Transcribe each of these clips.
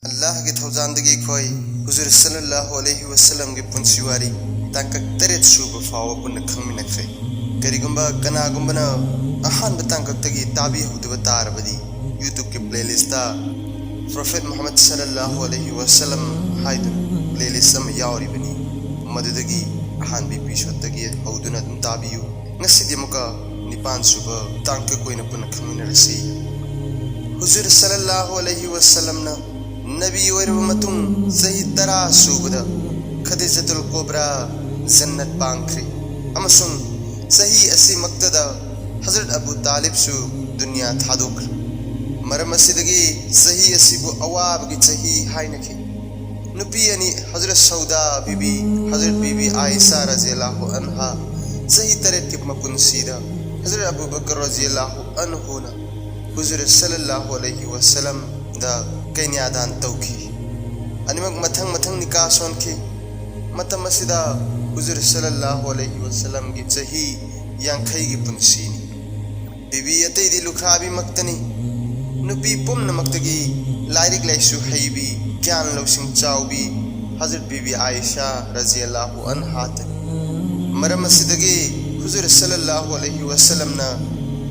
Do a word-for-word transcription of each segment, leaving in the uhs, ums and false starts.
ꯑꯜꯂꯥꯍꯒꯤ ꯊꯧꯖꯥꯜꯗꯒꯤ ꯑꯩꯈꯣꯏ ꯍꯨꯖꯨꯔ ꯁꯜꯂꯜꯂꯥꯍꯨ ꯑꯂꯩꯍꯤ ꯋꯁꯜꯂꯝꯒꯤ ꯄꯨꯟꯁꯤ ꯋꯥꯔꯤ ꯇꯥꯡꯀꯛ ꯇꯔꯦꯠ ꯁꯨꯕ ꯐꯥꯎꯕ ꯄꯨꯟꯅ ꯈꯪꯃꯤꯟꯅꯈ꯭ꯔꯦ꯫ ꯀꯔꯤꯒꯨꯝꯕ ꯀꯅꯥꯒꯨꯝꯕꯅ ꯑꯍꯥꯟꯕ ꯇꯥꯡꯀꯛꯇꯒꯤ ꯇꯥꯕꯤꯍꯧꯗꯕ ꯇꯥꯔꯕꯗꯤ, YouTubeꯀꯤ playlistꯇ Prophet Muhammad sallallahu alaihi wasallam ꯍꯥꯏꯗꯨꯅ playlist ꯑꯃ ꯌꯥꯎꯔꯤꯕꯅꯤ, ꯃꯗꯨꯗꯒꯤ ꯑꯍꯥꯟꯕ episodeꯇꯒꯤ ꯍꯧꯗꯨꯅ ꯑꯗꯨꯝ ꯇꯥꯕꯤꯌꯨ꯫ ꯉꯁꯤꯗꯤ ꯑꯃꯨꯛꯀ ꯅꯤꯄꯥꯟ ꯁꯨꯕ ꯇꯥꯡꯀꯛ ꯑꯣꯏꯅ ꯄꯨꯟꯅ ꯈꯪꯃꯤꯟꯅꯔꯁꯤ꯫ ꯍꯨꯖꯨꯔ ꯁꯜꯂꯜꯂꯥꯍꯨ ꯑꯂꯩꯍꯤ ꯋꯁꯜꯂꯝꯅ ꯅꯕꯤ ꯑꯣꯏꯔꯕ ꯃꯇꯨꯡ ꯆꯍꯤ ꯇꯔꯥ ꯁꯨꯕꯗ ꯈꯗꯤꯖꯥꯇꯨꯜ ꯀꯨꯕ꯭ꯔꯥ ꯖꯟꯅꯠ ꯄꯥꯡꯈ꯭ꯔꯦ, ꯑꯃꯁꯨꯡ ꯆꯍꯤ ꯑꯁꯤꯃꯛꯇꯗ ꯍꯖꯔꯠ ꯑꯕꯨ ꯇꯥꯂꯤꯕꯁꯨ ꯗꯨꯅꯤꯌꯥ ꯊꯥꯗꯣꯛꯈ꯭ꯔꯦ꯫ ꯃꯔꯝ ꯑꯁꯤꯗꯒꯤ ꯆꯍꯤ ꯑꯁꯤꯕꯨ ꯑꯋꯥꯕꯒꯤ ꯆꯍꯤ ꯍꯥꯏꯅꯈꯤ꯫ ꯅꯨꯄꯤ ꯑꯅꯤ, ꯍꯖꯔꯠ ꯁꯧꯗꯥ ꯕꯤꯕꯤ, ꯍꯖꯔꯠ ꯕꯤꯕꯤ ꯑꯥꯏꯁꯥ ꯔꯖꯤꯌꯜꯂꯥꯍꯨ ꯑꯟꯍꯥ, ꯆꯍꯤ ꯇꯔꯦꯠꯀꯤ ꯃꯄꯨꯟꯁꯤꯗ ꯍꯖꯔꯠ ꯑꯕꯨ ꯕꯀꯔ ꯔꯖꯤꯌꯜꯂꯥꯍꯨ ꯑꯟꯍꯨꯅ ꯍꯨꯖꯨꯔ ꯁꯜꯂꯜꯂꯥꯍꯨ ꯑꯂꯩꯍꯤ ꯋꯁꯜꯂꯝꯗ ꯀꯩꯅ꯭ꯌꯥꯗꯥꯟ ꯇꯧꯈꯤ꯫ ꯑꯅꯤꯃꯛ ꯃꯊꯪ ꯃꯊꯪ ꯅꯤꯀꯥ ꯁꯣꯟꯈꯤ꯫ ꯃꯇꯝ ꯑꯁꯤꯗ ꯍꯨꯖꯨꯔ ꯁꯜꯂꯜꯂꯥꯍꯨ ꯑꯂꯩꯍꯤ ꯋꯁꯜꯂꯝꯒꯤ ꯆꯍꯤ ꯌꯥꯡꯈꯩꯒꯤ ꯄꯨꯟꯁꯤꯅꯤ꯫ ꯕꯤꯕꯤ ꯑꯇꯩꯗꯤ ꯂꯨꯈ꯭ꯔꯥꯕꯤꯃꯛꯇꯅꯤ꯫ ꯅꯨꯄꯤ ꯄꯨꯝꯅꯃꯛꯇꯒꯤ ꯂꯥꯏꯔꯤꯛ ꯂꯥꯏꯁꯨ ꯍꯩꯕꯤ, ꯒ꯭ꯌꯥꯟ ꯂꯧꯁꯤꯡ ꯆꯥꯎꯕꯤ ꯍꯖꯔꯠ ꯕꯤꯕꯤ ꯑꯥꯏꯁꯥ ꯔꯖꯤꯌꯜꯂꯥꯍꯨ ꯑꯟꯍꯥꯇꯅꯤ꯫ ꯃꯔꯝ ꯑꯁꯤꯗꯒꯤ ꯍꯨꯖꯨꯔ ꯁꯜꯂꯜꯂꯥꯍꯨ ꯑꯂꯩꯍꯤ ꯋꯁꯜꯂꯝꯅ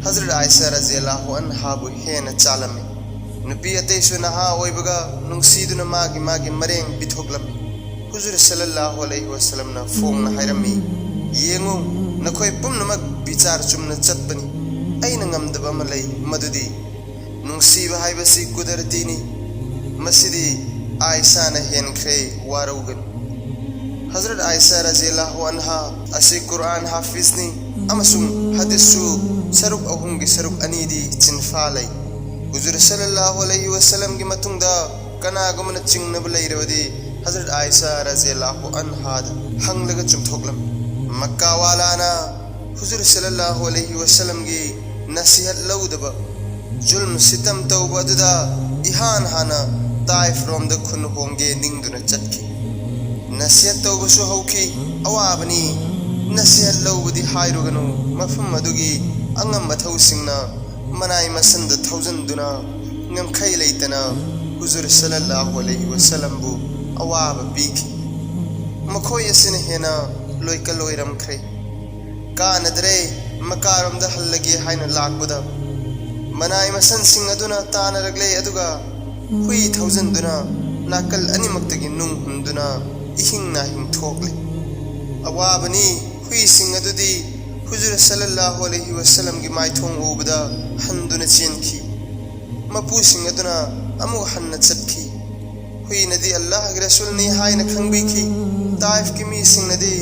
ꯍꯖꯔꯠ ꯑꯥꯏꯁꯥ ꯔꯖꯤꯌꯜꯂꯥꯍꯨ ꯑꯟꯍꯥꯕꯨ ꯍꯦꯟꯅ ꯆꯥꯂꯝꯃꯤ꯫ ꯅꯨꯄꯤ ꯑꯇꯩꯁꯨ ꯅꯍꯥ ꯑꯣꯏꯕꯒ ꯅꯨꯡꯁꯤꯗꯨꯅ ꯃꯥꯒꯤ ꯃꯥꯒꯤ ꯃꯔꯦꯡ ꯄꯤꯊꯣꯛꯂꯝꯃꯤ꯫ ꯍꯨꯖꯨꯔ ꯁꯜꯂꯜꯂꯥꯍꯨ ꯑꯂꯩꯍꯤ ꯋꯁꯜꯂꯝꯅ ꯐꯣꯡꯅ ꯍꯥꯏꯔꯝꯃꯤ, "ꯌꯦꯡꯉꯨ, ꯅꯈꯣꯏ ꯄꯨꯝꯅꯃꯛ ꯕꯤꯆꯥꯔ ꯆꯨꯝꯅ ꯆꯠꯄꯅꯤ꯫ ꯑꯩꯅ ꯉꯝꯗꯕ ꯑꯃ ꯂꯩ, ꯃꯗꯨꯗꯤ ꯅꯨꯡꯁꯤꯕ ꯍꯥꯏꯕꯁꯤ ꯀꯨꯗꯔꯇꯤꯅꯤ꯫ ꯃꯁꯤꯗꯤ ꯑꯥꯏꯁꯥꯅ ꯍꯦꯟꯈ꯭ꯔꯦ, ꯋꯥꯔꯧꯒꯅꯨ꯫" ꯍꯖꯔꯠ ꯑꯥꯏꯁꯥ ꯔꯖꯤꯌꯜꯂꯥꯍꯨ ꯑꯟꯍꯥ ꯑꯁꯤ ꯀꯨꯔꯑꯥꯟ ꯍꯥꯐꯤꯖꯅꯤ ꯑꯃꯁꯨꯡ ꯍꯗꯤꯁꯁꯨ ꯁꯔꯨꯛ ꯑꯍꯨꯝꯒꯤ ꯁꯔꯨꯛ ꯑꯅꯤꯗꯤ ꯆꯤꯟꯐꯥ ꯂꯩ꯫ ꯍꯨꯖꯨꯔ ꯁꯜꯂꯜꯂꯥꯍꯨ ꯑꯂꯩꯍꯤ ꯋꯁꯜꯂꯝꯒꯤ ꯃꯇꯨꯡꯗ ꯀꯅꯥꯒꯨꯝꯕꯅ ꯆꯤꯡꯅꯕ ꯂꯩꯔꯕꯗꯤ ꯍꯖꯔꯠ ꯑꯥꯏꯁꯥ ꯔꯖꯤꯌꯜꯂꯥꯍꯨ ꯑꯟꯍꯥꯗ ꯍꯪꯂꯒ ꯆꯨꯝꯊꯣꯛꯂꯝꯃꯤ꯫ ꯃꯛꯀꯥꯋꯥꯂꯥꯅ ꯍꯨꯖꯨꯔ ꯁꯜꯂꯜꯂꯥꯍꯨ ꯑꯂꯩꯍꯤ ꯋꯁꯜꯂꯝꯒꯤ ꯅꯁꯤꯍꯠ ꯂꯧꯗꯕ, ꯖꯨꯜꯝ ꯁꯤꯇꯝ ꯇꯧꯕ ꯑꯗꯨꯗ ꯏꯍꯥꯟ ꯍꯥꯟꯅ ꯇꯥꯏꯐ ꯔꯣꯝꯗ ꯈꯨꯟ ꯍꯣꯡꯒꯦ ꯅꯤꯡꯗꯨꯅ ꯆꯠꯈꯤ꯫ ꯅꯁꯤꯍꯠ ꯇꯧꯕꯁꯨ ꯍꯧꯈꯤ꯫ ꯑꯋꯥꯕꯅꯤ꯫ ꯅꯁꯤꯍꯠ ꯂꯧꯕꯗꯤ ꯍꯥꯏꯔꯨꯒꯅꯨ, ꯃꯐꯝ ꯑꯗꯨꯒꯤ ꯑꯉꯝ ꯑꯊꯧꯁꯤꯡꯅ ꯃꯅꯥꯏ ꯃꯁꯟꯗ ꯊꯧꯖꯤꯟꯗꯨꯅ ꯉꯝꯈꯩ ꯂꯩꯇꯅ ꯍꯨꯖꯨꯔ ꯁꯜꯂꯜꯂꯥꯍꯨ ꯑꯂꯩꯍꯤ ꯋꯁꯜꯂꯝꯕꯨ ꯑꯋꯥꯕ ꯄꯤꯈꯤ꯫ ꯃꯈꯣꯏ ꯑꯁꯤꯅ ꯍꯦꯟꯅ ꯂꯣꯏꯀꯜ ꯑꯣꯏꯔꯝꯈ꯭ꯔꯦ꯫ ꯀꯥꯟꯅꯗ꯭ꯔꯦ, ꯃꯀꯥꯔꯣꯝꯗ ꯍꯜꯂꯒꯦ ꯍꯥꯏꯅ ꯂꯥꯛꯄꯗ, ꯃꯅꯥꯏ ꯃꯁꯟꯁꯤꯡ ꯑꯗꯨꯅ ꯇꯥꯟꯅꯔꯛꯂꯦ, ꯑꯗꯨꯒ ꯍꯨꯏ ꯊꯧꯖꯤꯟꯗꯨꯅ ꯅꯥꯀꯜ ꯑꯅꯤꯃꯛꯇꯒꯤ ꯅꯨꯡ ꯍꯨꯟꯗꯨꯅ ꯏꯍꯤꯡ ꯅꯥꯍꯤꯡ ꯊꯣꯛꯂꯦ꯫ ꯑꯋꯥꯕꯅꯤ, ꯍꯨꯏꯁꯤꯡ ꯑꯗꯨꯗꯤ ꯍꯨꯖꯨꯔ ꯁꯜꯂꯜꯂꯥꯍꯨ ꯑꯂꯩꯍꯤ ꯋꯁꯜꯂꯝꯒꯤ ꯃꯥꯏꯊꯣꯡ ꯎꯕꯗ ꯍꯟꯗꯨꯅ ꯆꯦꯟꯈꯤ꯫ ꯃꯄꯨꯁꯤꯡ ꯑꯗꯨꯅ ꯑꯃꯨꯛ ꯍꯟꯅ ꯆꯠꯈꯤ꯫ ꯍꯨꯏꯅꯗꯤ ꯑꯜꯂꯥꯍꯒꯤ ꯔꯁꯨꯜꯅꯤ ꯍꯥꯏꯅ ꯈꯪꯕꯤꯈꯤ꯫ ꯇꯥꯏꯐꯀꯤ ꯃꯤꯁꯤꯡꯅꯗꯤ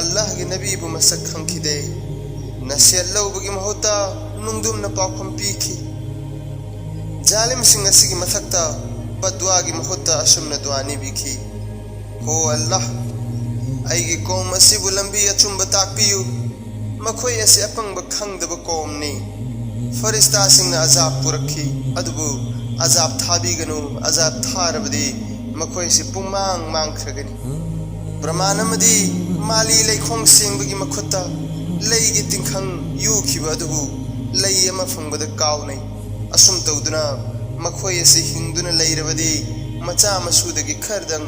ꯑꯜꯂꯥꯍꯒꯤ ꯅꯕꯤꯕꯨ ꯃꯁꯛ ꯈꯪꯈꯤꯗꯦ꯫ ꯅꯁꯤꯍꯠ ꯂꯧꯕꯒꯤ ꯃꯍꯨꯠꯇ ꯅꯨꯡꯗꯨꯝꯅ ꯄꯥꯎꯈꯨꯝ ꯄꯤꯈꯤ꯫ ꯖꯥꯂꯤꯝꯁꯤꯡ ꯑꯁꯤꯒꯤ ꯃꯊꯛꯇ ꯕꯗꯋꯥꯒꯤ ꯃꯍꯨꯠꯇ ꯑꯁꯨꯝꯅ ꯗꯨꯋꯥ ꯅꯤꯕꯤꯈꯤ: "ꯍꯣ ꯑꯜꯂꯥꯍ, ꯑꯩꯒꯤ ꯀꯧꯝ ꯑꯁꯤꯕꯨ ꯂꯝꯕꯤ ꯑꯆꯨꯝꯕ ꯇꯥꯛꯄꯤꯌꯨ꯫ ꯃꯈꯣꯏ ꯑꯁꯤ ꯑꯄꯪꯕ ꯈꯪꯗꯕ ꯀꯧꯝꯅꯤ꯫ ꯐꯔꯤꯁꯇꯥꯁꯤꯡꯅ ꯑꯖꯥꯕ ꯄꯨꯔꯛꯈꯤ, ꯑꯗꯨꯕꯨ ꯑꯖꯥꯕ ꯊꯥꯕꯤꯒꯅꯨ, ꯑꯖꯥꯕ ꯊꯥꯔꯕꯗꯤ ꯃꯈꯣꯏꯁꯤ ꯄꯨꯡꯃꯥꯡ ꯃꯥꯡꯈ꯭ꯔꯒꯅꯤ꯫ ꯕ꯭ꯔꯍꯃꯥꯟ ꯑꯃꯗꯤ ꯃꯥꯂꯤ ꯂꯩꯈꯣꯡ ꯁꯦꯡꯕꯒꯤ ꯃꯈꯨꯠꯇ ꯂꯩꯒꯤ ꯇꯤꯡꯈꯪ ꯌꯨꯈꯤꯕ ꯑꯗꯨꯕꯨ ꯂꯩ ꯑꯃ ꯐꯪꯕꯗ ꯀꯥꯎꯅꯩ꯫ ꯑꯁꯨꯝ ꯇꯧꯗꯨꯅ ꯃꯈꯣꯏ ꯑꯁꯤ ꯍꯤꯡꯗꯨꯅ ꯂꯩꯔꯕꯗꯤ, ꯃꯆꯥ ꯃꯁꯨꯗꯒꯤ ꯈꯔꯗꯪ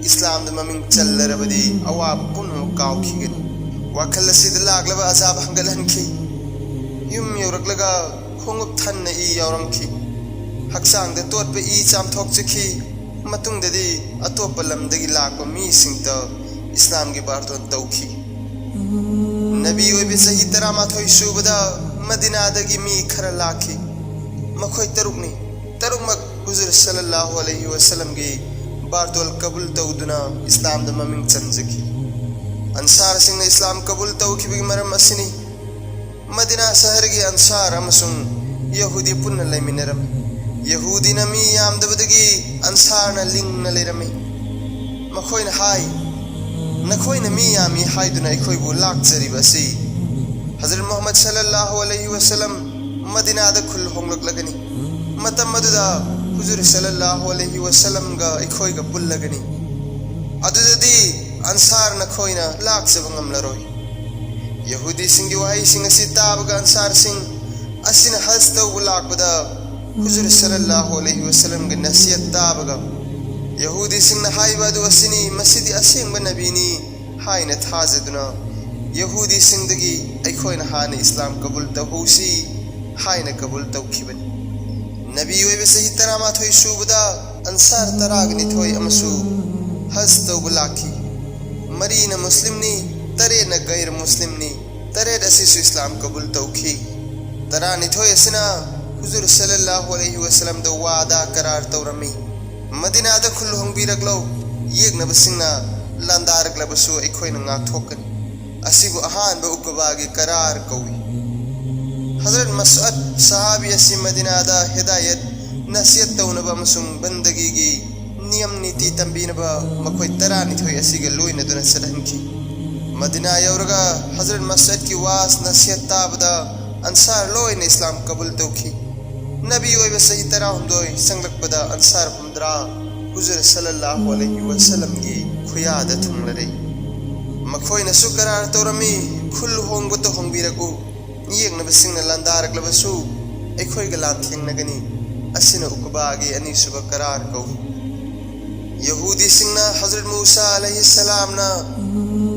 ꯏꯁꯂꯥꯝꯗ ꯃꯃꯤꯡ ꯆꯜꯂꯔꯕꯗꯤ, ꯑꯋꯥꯕ ꯄꯨꯝꯅꯃꯛ ꯀꯥꯎꯈꯤꯒꯅꯤ"꯫ ꯋꯥꯈꯜ ꯑꯁꯤꯗ ꯂꯥꯛꯂꯕ ꯑꯖꯥꯕ ꯍꯪꯒꯠꯍꯟꯈꯤ꯫ ꯌꯨꯝ ꯌꯧꯔꯛꯂꯒ ꯈꯣꯡꯎꯞ ꯊꯟꯅ ꯏ ꯌꯥꯎꯔꯝꯈꯤ꯫ ꯍꯛꯆꯥꯡꯗ ꯇꯣꯠꯄ ꯏ ꯆꯥꯝꯊꯣꯛꯆꯈꯤ꯫ ꯃꯇꯨꯡꯗꯗꯤ ꯑꯇꯣꯞꯄ ꯂꯝꯗꯒꯤ ꯂꯥꯛꯄ ꯃꯤꯁꯤꯡꯗ ꯏꯁꯂꯥꯝꯒꯤ ꯕꯥꯔꯇꯣꯟ ꯇꯧꯈꯤ꯫ ꯅꯕꯤ ꯑꯣꯏꯕ ꯆꯍꯤ ꯇꯔꯥꯃꯥꯊꯣꯏ ꯁꯨꯕꯗ ꯃꯗꯤꯅꯥꯗꯒꯤ ꯃꯤ ꯈꯔ ꯂꯥꯛꯈꯤ꯫ ꯃꯈꯣꯏ ꯇꯔꯨꯛꯅꯤ꯫ ꯇꯔꯨꯛꯃꯛ ꯍꯨꯖꯨꯔ ꯁꯜꯂꯜꯂꯥꯍꯨ ꯑꯂꯩꯍꯤ ꯋꯁꯜꯂꯝꯒꯤ ꯕꯥꯔꯇꯣꯜ ꯀꯕꯨꯜ ꯇꯧꯗꯨꯅ ꯏꯁꯂꯥꯝꯗ ꯃꯃꯤꯡ ꯆꯟꯖꯈꯤ꯫ ꯑꯟꯁꯥꯔꯁꯤꯡꯅ ꯏꯁꯂꯥꯝ ꯀꯕꯨꯜ ꯇꯧꯈꯤꯕꯒꯤ ꯃꯔꯝ ꯑꯁꯤꯅꯤ꯫ ꯃꯗꯤꯅꯥ ꯁꯍꯔꯒꯤ ꯑꯟꯁꯥꯔ ꯑꯃꯁꯨꯡ ꯌꯍꯨꯗꯤ ꯄꯨꯟꯅ ꯂꯩꯃꯤꯟꯅꯔꯝꯃꯤ꯫ ꯌꯍꯨꯗꯤꯅ ꯃꯤ ꯌꯥꯝꯗꯕꯗꯒꯤ ꯑꯟꯁꯥꯔꯅ ꯂꯤꯡꯅ ꯂꯩꯔꯝꯃꯤ꯫ ꯃꯈꯣꯏꯅ ꯍꯥꯏ, "ꯅꯈꯣꯏꯅ ꯃꯤ ꯌꯥꯝꯃꯤ ꯍꯥꯏꯗꯨꯅ ꯑꯩꯈꯣꯏꯕꯨ ꯂꯥꯛꯆꯔꯤꯕ ꯑꯁꯤ ꯍꯖꯔꯠ ꯃꯨꯍꯝꯃꯗ ꯁꯜꯂꯜꯂꯥꯍꯨ ꯑꯂꯩꯍꯤ ꯋꯁꯜꯂꯝ ꯃꯗꯤꯅꯥꯗ ꯈꯨꯜ ꯍꯣꯡꯂꯛꯂꯒꯅꯤ꯫ ꯃꯇꯝ ꯑꯗꯨꯗ ꯍꯨꯖꯨꯔ ꯁꯜꯂꯜꯂꯥꯍꯨ ꯑꯂꯩꯍꯤ ꯋꯁꯜꯂꯝꯒ ꯑꯩꯈꯣꯏꯒ ꯄꯨꯜꯂꯒꯅꯤ꯫ ꯑꯗꯨꯗꯗꯤ ꯑꯟꯁꯥꯔ ꯅꯈꯣꯏꯅ ꯂꯥꯛꯆꯕ ꯉꯝꯂꯔꯣꯏ"꯫ ꯌꯍꯨꯗꯤꯁꯤꯡꯒꯤ ꯋꯥꯍꯩꯁꯤꯡ ꯑꯁꯤ ꯇꯥꯕꯒ ꯑꯟꯁꯥꯔꯁꯤꯡ ꯑꯁꯤꯅ ꯍꯖ ꯇꯧꯕ ꯂꯥꯛꯄꯗ ꯍꯨꯖꯨꯔ ꯁꯜꯂꯜꯂꯥꯍꯨ ꯑꯂꯩꯍꯤ ꯋꯁꯜꯂꯝꯒꯤ ꯅꯁꯤꯍꯠ ꯇꯥꯕꯒ, ꯌꯍꯨꯗꯤꯁꯤꯡꯅ ꯍꯥꯏꯕ ꯑꯗꯨ ꯑꯁꯤꯅꯤ, "ꯃꯁꯤꯗꯤ ꯑꯁꯦꯡꯕ ꯅꯕꯤꯅꯤ" ꯍꯥꯏꯅ ꯊꯥꯖꯗꯨꯅ, ꯌꯍꯨꯗꯤꯁꯤꯡꯗꯒꯤ ꯑꯩꯈꯣꯏꯅ ꯍꯥꯟꯅ ꯏꯁꯂꯥꯝ ꯀꯕꯨꯜ ꯇꯧꯍꯧꯁꯤ ꯍꯥꯏꯅ ꯀꯕꯨꯜ ꯇꯧꯈꯤꯕꯅꯤ꯫ ꯅꯕꯤ ꯑꯣꯏꯕ ꯆꯍꯤ ꯇꯔꯥꯃꯥꯊꯣꯏ ꯁꯨꯕꯗ ꯑꯟꯁꯥꯔ ꯇꯔꯥꯒ ꯅꯤꯊꯣꯏ ꯑꯃꯁꯨ ꯍꯖ ꯇꯧꯕ ꯂꯥꯛꯈꯤ꯫ ꯃꯔꯤꯅ ꯃꯨꯁꯂꯤꯝꯅꯤ, ꯇꯔꯦꯠꯅ ꯒꯩꯔ ꯃꯨꯁꯂꯤꯝꯅꯤ, ꯇꯔꯦꯠ ꯑꯁꯤꯁꯨ ꯏꯁꯂꯥꯝ ꯀꯕꯨꯜ ꯇꯧꯈꯤ꯫ ꯇꯔꯥꯅꯤꯊꯣꯏ ꯑꯁꯤꯅ ꯍꯨꯖꯨꯔ ꯁꯜꯂꯜꯂꯥꯍꯨ ꯑꯂꯩꯍꯤ ꯋꯁꯜꯂꯝꯗ ꯋꯥꯗꯥ ꯀꯔꯥꯔ ꯇꯧꯔꯝꯃꯤ, "ꯃꯗꯤꯅꯥꯗ ꯈꯨꯜ ꯍꯣꯡꯕꯤꯔꯛꯂꯣ, ꯌꯦꯛꯅꯕꯁꯤꯡꯅ ꯂꯥꯟꯗꯥꯔꯛꯂꯕꯁꯨ ꯑꯩꯈꯣꯏꯅ ꯉꯥꯛꯊꯣꯛꯀꯅꯤ"꯫ ꯑꯁꯤꯕꯨ ꯑꯍꯥꯟꯕ ꯎꯀꯕꯥꯒꯤ ꯀꯔꯥꯔ ꯀꯧꯏ꯫ ꯍꯖꯔꯠ ꯃꯁꯑꯗ ꯁꯍꯥꯕꯤ ꯑꯁꯤ ꯃꯗꯤꯅꯥꯗ ꯍꯤꯗꯥꯌꯠ, ꯅꯁꯤꯍꯠ ꯇꯧꯅꯕ ꯑꯃꯁꯨꯡ ꯕꯟꯗꯒꯤꯒꯤ ꯅꯤꯌꯝ ꯅꯤꯇꯤ ꯇꯝꯕꯤꯅꯕ ꯃꯈꯣꯏ ꯇꯔꯥꯅꯤꯊꯣꯏ ꯑꯁꯤꯒ ꯂꯣꯏꯅꯗꯨꯅ ꯆꯠꯍꯟꯈꯤ꯫ ꯃꯗꯤꯅꯥ ꯌꯧꯔꯒ ꯍꯖꯔꯠ ꯃꯁꯑꯗꯀꯤ ꯋꯥꯁ ꯅꯁꯤꯍꯠ ꯇꯥꯕꯗ ꯑꯟꯁꯥꯔ ꯂꯣꯏꯅ ꯏꯁꯂꯥꯝ ꯀꯕꯨꯜ ꯇꯧꯈꯤ꯫ ꯅꯕꯤ ꯑꯣꯏꯕ ꯆꯍꯤ ꯇꯔꯥꯍꯨꯝꯗꯣꯏ ꯆꯪꯂꯛꯄꯗ ꯑꯟꯁꯥꯔ ꯍꯨꯝꯗ꯭ꯔꯥ ꯍꯨꯖꯨꯔ ꯁꯜꯂꯜꯂꯥꯍꯨ ꯑꯂꯩꯍꯤ ꯋꯁꯜꯂꯝꯒꯤ ꯈꯨꯌꯥꯗ ꯊꯨꯡꯂꯔꯦ꯫ ꯃꯈꯣꯏꯅꯁꯨ ꯀꯔꯥꯔ ꯇꯧꯔꯝꯃꯤ, "ꯈꯨꯜ ꯍꯣꯡꯕꯇ ꯍꯣꯡꯕꯤꯔꯛꯎ, ꯌꯦꯛꯅꯕꯁꯤꯡꯅ ꯂꯥꯟꯗꯥꯔꯛꯂꯕꯁꯨ ꯑꯩꯈꯣꯏꯒ ꯂꯥꯟꯊꯦꯡꯅꯒꯅꯤ"꯫ ꯑꯁꯤꯅ ꯎꯀꯕꯥꯒꯤ ꯑꯅꯤꯁꯨꯕ ꯀꯔꯥꯔ ꯀꯧꯏ꯫ ꯌꯍꯨꯗꯤꯁꯤꯡꯅ ꯍꯖꯔꯠ ꯃꯨꯁꯥ ꯑꯂꯩꯍꯤ ꯁꯂꯥꯝꯅ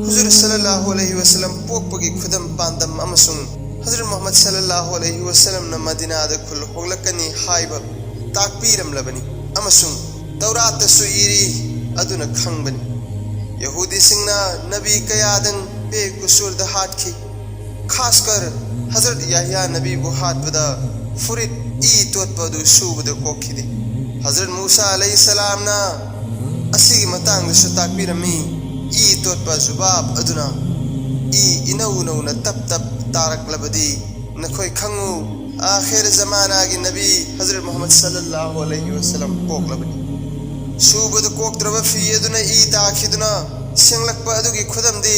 ꯍꯨꯖꯨꯔ ꯁꯜꯂꯜꯂꯥꯍꯨ ꯑꯂꯩꯍꯤ ꯋꯁꯜꯂꯝ ꯄꯣꯛꯄꯒꯤ ꯈꯨꯗꯝ ꯄꯥꯟꯗꯝ ꯑꯃꯁꯨꯡ ꯍꯖꯔꯠ ꯃꯨꯍꯝꯃꯗ ꯁꯜꯂꯜꯂꯥꯍꯨ ꯑꯂꯩꯍꯤ ꯋꯁꯜꯂꯝꯅ ꯃꯗꯤꯅꯥꯗ ꯈꯨꯜ ꯍꯣꯡꯂꯛꯀꯅꯤ ꯍꯥꯏꯕ ꯇꯥꯛꯄꯤꯔꯝꯂꯕꯅꯤ ꯑꯃꯁꯨꯡ ꯇꯧꯔꯥꯠꯇꯁꯨ ꯏꯔꯤ ꯑꯗꯨꯅ ꯈꯪꯕꯅꯤ꯫ ꯌꯍꯨꯗꯤꯁꯤꯡꯅ ꯅꯕꯤ ꯀꯌꯥꯗꯪ ꯕꯦ ꯀꯨꯁꯨꯔꯗ ꯍꯥꯠꯈꯤ꯫ ꯈꯥꯁꯀꯔ ꯍꯖꯔꯠ ꯌꯥꯍꯌꯥ ꯅꯕꯤꯕꯨ ꯍꯥꯠꯄꯗ ꯐꯨꯔꯤꯠ ꯏ ꯇꯣꯠꯄ ꯑꯗꯨ ꯁꯨꯕꯗ ꯀꯣꯛꯈꯤꯗꯦ꯫ ꯍꯖꯔꯠ ꯃꯨꯁꯥ ꯑꯂꯩꯍꯤ ꯁꯂꯥꯝꯅ ꯑꯁꯤꯒꯤ ꯃꯇꯥꯡꯗꯁꯨ ꯇꯥꯛꯄꯤꯔꯝꯃꯤ, "ꯏ ꯇꯣꯠꯄ ꯖꯨꯕꯥꯕ ꯑꯗꯨꯅ ꯏ ꯏꯅꯧ ꯅꯧꯅ ꯇꯞ ꯇꯞ ꯇꯥꯔꯛꯂꯕꯗꯤ ꯅꯈꯣꯏ ꯈꯪꯉꯨ, ꯑꯥꯈꯤꯔ ꯖꯃꯥꯅꯥꯒꯤ ꯅꯕꯤ ꯍꯖꯔꯠ ꯃꯨꯍꯝꯃꯗ ꯁꯜꯂꯜꯂꯥꯍꯨ ꯑꯂꯩꯍꯤ ꯋꯁꯜꯂꯝ ꯄꯣꯛꯂꯕꯅꯤ"꯫ ꯁꯨꯕꯗ ꯀꯣꯛꯇ꯭ꯔꯕ ꯐꯤ ꯑꯗꯨꯅ ꯏ ꯇꯥꯈꯤꯗꯨꯅ ꯁꯦꯡꯂꯛꯄ ꯑꯗꯨꯒꯤ ꯈꯨꯗꯝꯗꯤ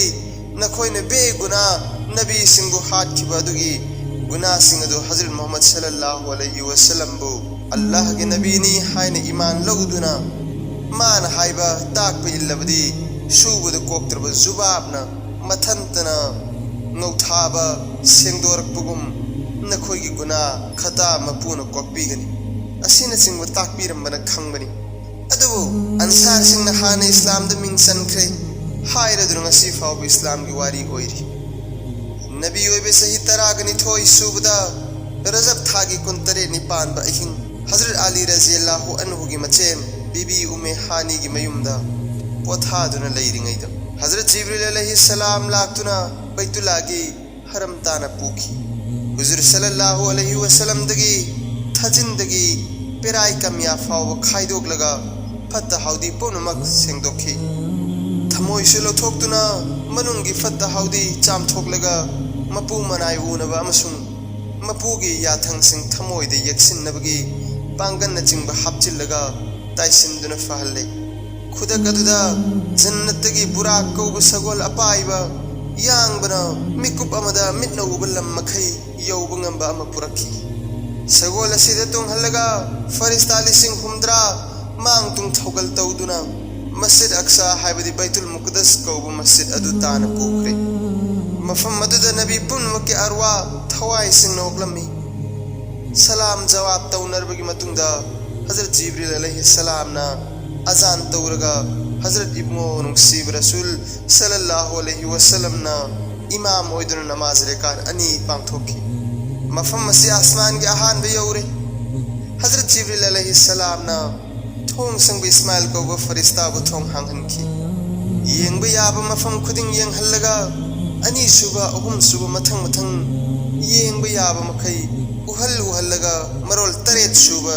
ꯅꯈꯣꯏꯅ ꯕꯦꯒꯨꯅꯥ ꯅꯕꯤꯁꯤꯡꯕꯨ ꯍꯥꯠꯈꯤꯕ ꯑꯗꯨꯒꯤ ꯒꯨꯅꯥꯁꯤꯡ ꯑꯗꯨ ꯍꯖꯔꯠ ꯃꯨꯍꯝꯃꯗ ꯁꯜꯂꯜꯂꯥꯍꯨ ꯑꯂꯩꯍꯤ ꯋꯁꯜꯂꯝꯕꯨ ꯑꯜꯂꯥꯍꯒꯤ ꯅꯕꯤꯅꯤ ꯍꯥꯏꯅ ꯏꯃꯥꯟ ꯂꯧꯗꯨꯅ ꯃꯥꯅ ꯍꯥꯏꯕ ꯇꯥꯛꯄ ꯏꯜꯂꯕꯗꯤ ꯁꯨꯕꯗ ꯀꯣꯛꯇ꯭ꯔꯕ ꯖꯨꯕꯥꯕꯅ ꯃꯊꯟꯇꯅ ꯉꯧꯊꯥꯕ ꯁꯦꯡꯗꯣꯔꯛꯄꯒꯨꯝ ꯅꯈꯣꯏꯒꯤ ꯒꯨꯅꯥ ꯈꯇꯥ ꯃꯄꯨꯅ ꯀꯣꯛꯄꯤꯒꯅꯤ꯫ ꯑꯁꯤꯅꯆꯤꯡꯕ ꯇꯥꯛꯄꯤꯔꯝꯕꯅ ꯈꯪꯕꯅꯤ꯫ ꯑꯗꯨꯕꯨ ꯑꯟꯁꯥꯔꯁꯤꯡꯅ ꯍꯥꯟꯅ ꯏꯁꯂꯥꯝꯗ ꯃꯤꯡ ꯆꯟꯈ꯭ꯔꯦ ꯍꯥꯏꯔꯗꯨꯅ ꯉꯁꯤ ꯐꯥꯎꯕ ꯏꯁꯂꯥꯝꯒꯤ ꯋꯥꯔꯤ ꯑꯣꯏꯔꯤ꯫ ꯅꯕꯤ ꯑꯣꯏꯕ ꯆꯍꯤ ꯇꯔꯥꯒ ꯅꯤꯊꯣꯏ ꯁꯨꯕꯗ ꯔꯖꯕ ꯊꯥꯒꯤ ꯀꯨꯟꯇꯔꯦꯠꯅꯤ ꯄꯥꯟꯕ ꯑꯍꯤꯡ ꯍꯖꯔꯠ ꯑꯂꯤ ꯔꯖꯤꯌꯜꯂꯥꯍꯨ ꯑꯟꯍꯨꯒꯤ ꯃꯆꯦꯝ ꯕꯤꯕꯤ ꯎꯃꯦ ꯍꯥꯅꯤꯒꯤ ꯃꯌꯨꯝꯗ ꯄꯣꯊꯥꯗꯨꯅ ꯂꯩꯔꯤꯉꯩꯗ ꯍꯖꯔꯠ ꯖꯤꯕ꯭ꯔꯤꯜ ꯑꯂꯩꯍꯤ ꯁꯂꯥꯝ ꯂꯥꯛꯇꯨꯅ ꯕꯩꯇꯨꯜꯂꯥꯒꯤ ꯍꯔꯝ ꯇꯥꯅ ꯄꯨꯈꯤ꯫ ꯍꯨꯖꯨꯔ ꯁꯜꯂꯜꯂꯥꯍꯨ ꯑꯂꯩꯍꯤ ꯋꯁꯜꯂꯝꯗꯒꯤ ꯊꯥꯖꯤꯟꯗꯒꯤ ꯄꯦꯔꯥꯏ ꯀꯃꯤꯌꯥ ꯐꯥꯎꯕ ꯈꯥꯏꯗꯣꯛꯂꯒ ꯐꯠꯇ ꯍꯥꯎꯗꯤ ꯄꯨꯝꯅꯃꯛ ꯁꯦꯡꯗꯣꯛꯈꯤ꯫ ꯊꯃꯣꯏꯁꯨ ꯂꯧꯊꯣꯛꯇꯨꯅ ꯃꯅꯨꯡꯒꯤ ꯐꯠꯇ ꯍꯥꯎꯗꯤ ꯆꯥꯝꯊꯣꯛꯂꯒ ꯃꯄꯨ ꯃꯅꯥꯏ ꯎꯅꯕ ꯑꯃꯁꯨꯡ ꯃꯄꯨꯒꯤ ꯌꯥꯊꯪꯁꯤꯡ ꯊꯃꯣꯏꯗ ꯌꯦꯛꯁꯤꯟꯅꯕꯒꯤ ꯄꯥꯡꯒꯜꯅꯆꯤꯡꯕ ꯍꯥꯞꯆꯤꯜꯂꯒ ꯇꯥꯏꯁꯤꯟꯗꯨꯅ ꯐꯍꯜꯂꯦ꯫ ꯈꯨꯗꯛ ꯑꯗꯨꯗ ꯖꯟꯅꯠꯇꯒꯤ ꯕꯨꯔꯥꯛ ꯀꯧꯕ ꯁꯒꯣꯜ ꯑꯄꯥꯏꯕ ꯌꯥꯡꯕꯅ ꯃꯤꯀꯨꯞ ꯑꯃꯗ ꯃꯤꯠꯅ ꯎꯕ ꯂꯝ ꯃꯈꯩ ꯌꯧꯕ ꯉꯝꯕ ꯑꯃ ꯄꯨꯔꯛꯈꯤ꯫ ꯁꯒꯣꯜ ꯑꯁꯤꯗ ꯇꯣꯡꯍꯜꯂꯒ ꯐꯔꯤꯁꯇꯥ ꯂꯤꯁꯤꯡ ꯍꯨꯝꯗ꯭ꯔꯥ ꯃꯥꯡ ꯇꯨꯡ ꯊꯧꯒꯜ ꯇꯧꯗꯨꯅ ꯃꯁꯖꯤꯗ ꯑꯛꯁꯥ ꯍꯥꯏꯕꯗꯤ ꯕꯩꯇꯨꯜ ꯃꯨꯛꯗꯁ ꯀꯧꯕ ꯃꯁꯖꯤꯗ ꯑꯗꯨ ꯇꯥꯅ ꯄꯨꯈ꯭ꯔꯦ꯫ ꯃꯐꯝ ꯑꯗꯨꯗ ꯅꯕꯤ ꯄꯨꯝꯅꯃꯛꯀꯤ ꯑꯔꯋꯥ ꯊꯋꯥꯏꯁꯤꯡꯅ ꯑꯣꯛꯂꯝꯃꯤ꯫ ꯁꯂꯥꯝ ꯖꯋꯥꯕ ꯇꯧꯅꯔꯕꯒꯤ ꯃꯇꯨꯡꯗ ꯍꯖꯔꯠ ꯖꯤꯕ꯭ꯔꯤꯜ ꯑꯂꯩꯍꯤ ꯁꯂꯥꯝꯅ ꯑꯖꯥꯟ ꯇꯧꯔꯒ ꯍꯖꯔꯠ ꯏꯕꯨꯡꯉꯣ ꯅꯨꯡꯁꯤꯕ ꯔꯁꯨꯜ ꯁꯜꯂꯜꯂꯥꯍꯨ ꯑꯂꯩꯍꯤ ꯋꯁꯜꯂꯝꯅ ꯏꯃꯥꯝ ꯑꯣꯏꯗꯨꯅ ꯅꯃꯥꯖ ꯔꯦꯀꯥꯠ ꯑꯅꯤ ꯄꯥꯡꯊꯣꯛꯈꯤ꯫ ꯃꯐꯝ ꯑꯁꯤ ꯑꯁꯃꯥꯟꯒꯤ ꯑꯍꯥꯟꯕ ꯌꯧꯔꯦ꯫ ꯍꯖꯔꯠ ꯖꯤꯕ꯭ꯔꯤꯜ ꯑꯂꯩꯍꯤ ꯁꯂꯥꯝꯅ ꯊꯣꯡ ꯁꯪꯕ ꯏꯁꯃꯥꯏꯜ ꯀꯧꯕ ꯐꯔꯤꯁꯇꯥꯕꯨ ꯊꯣꯡ ꯍꯥꯡꯍꯟꯈꯤ꯫ ꯌꯦꯡꯕ ꯌꯥꯕ ꯃꯐꯝ ꯈꯨꯗꯤꯡ ꯌꯦꯡꯍꯜꯂꯒ ꯑꯅꯤꯁꯨꯕ, ꯑꯍꯨꯝꯁꯨꯕ, ꯃꯊꯪ ꯃꯊꯪ ꯌꯦꯡꯕ ꯌꯥꯕ ꯃꯈꯩ ꯎꯍꯜ ꯎꯍꯜꯂꯒ ꯃꯔꯣꯜ ꯇꯔꯦꯠ ꯁꯨꯕ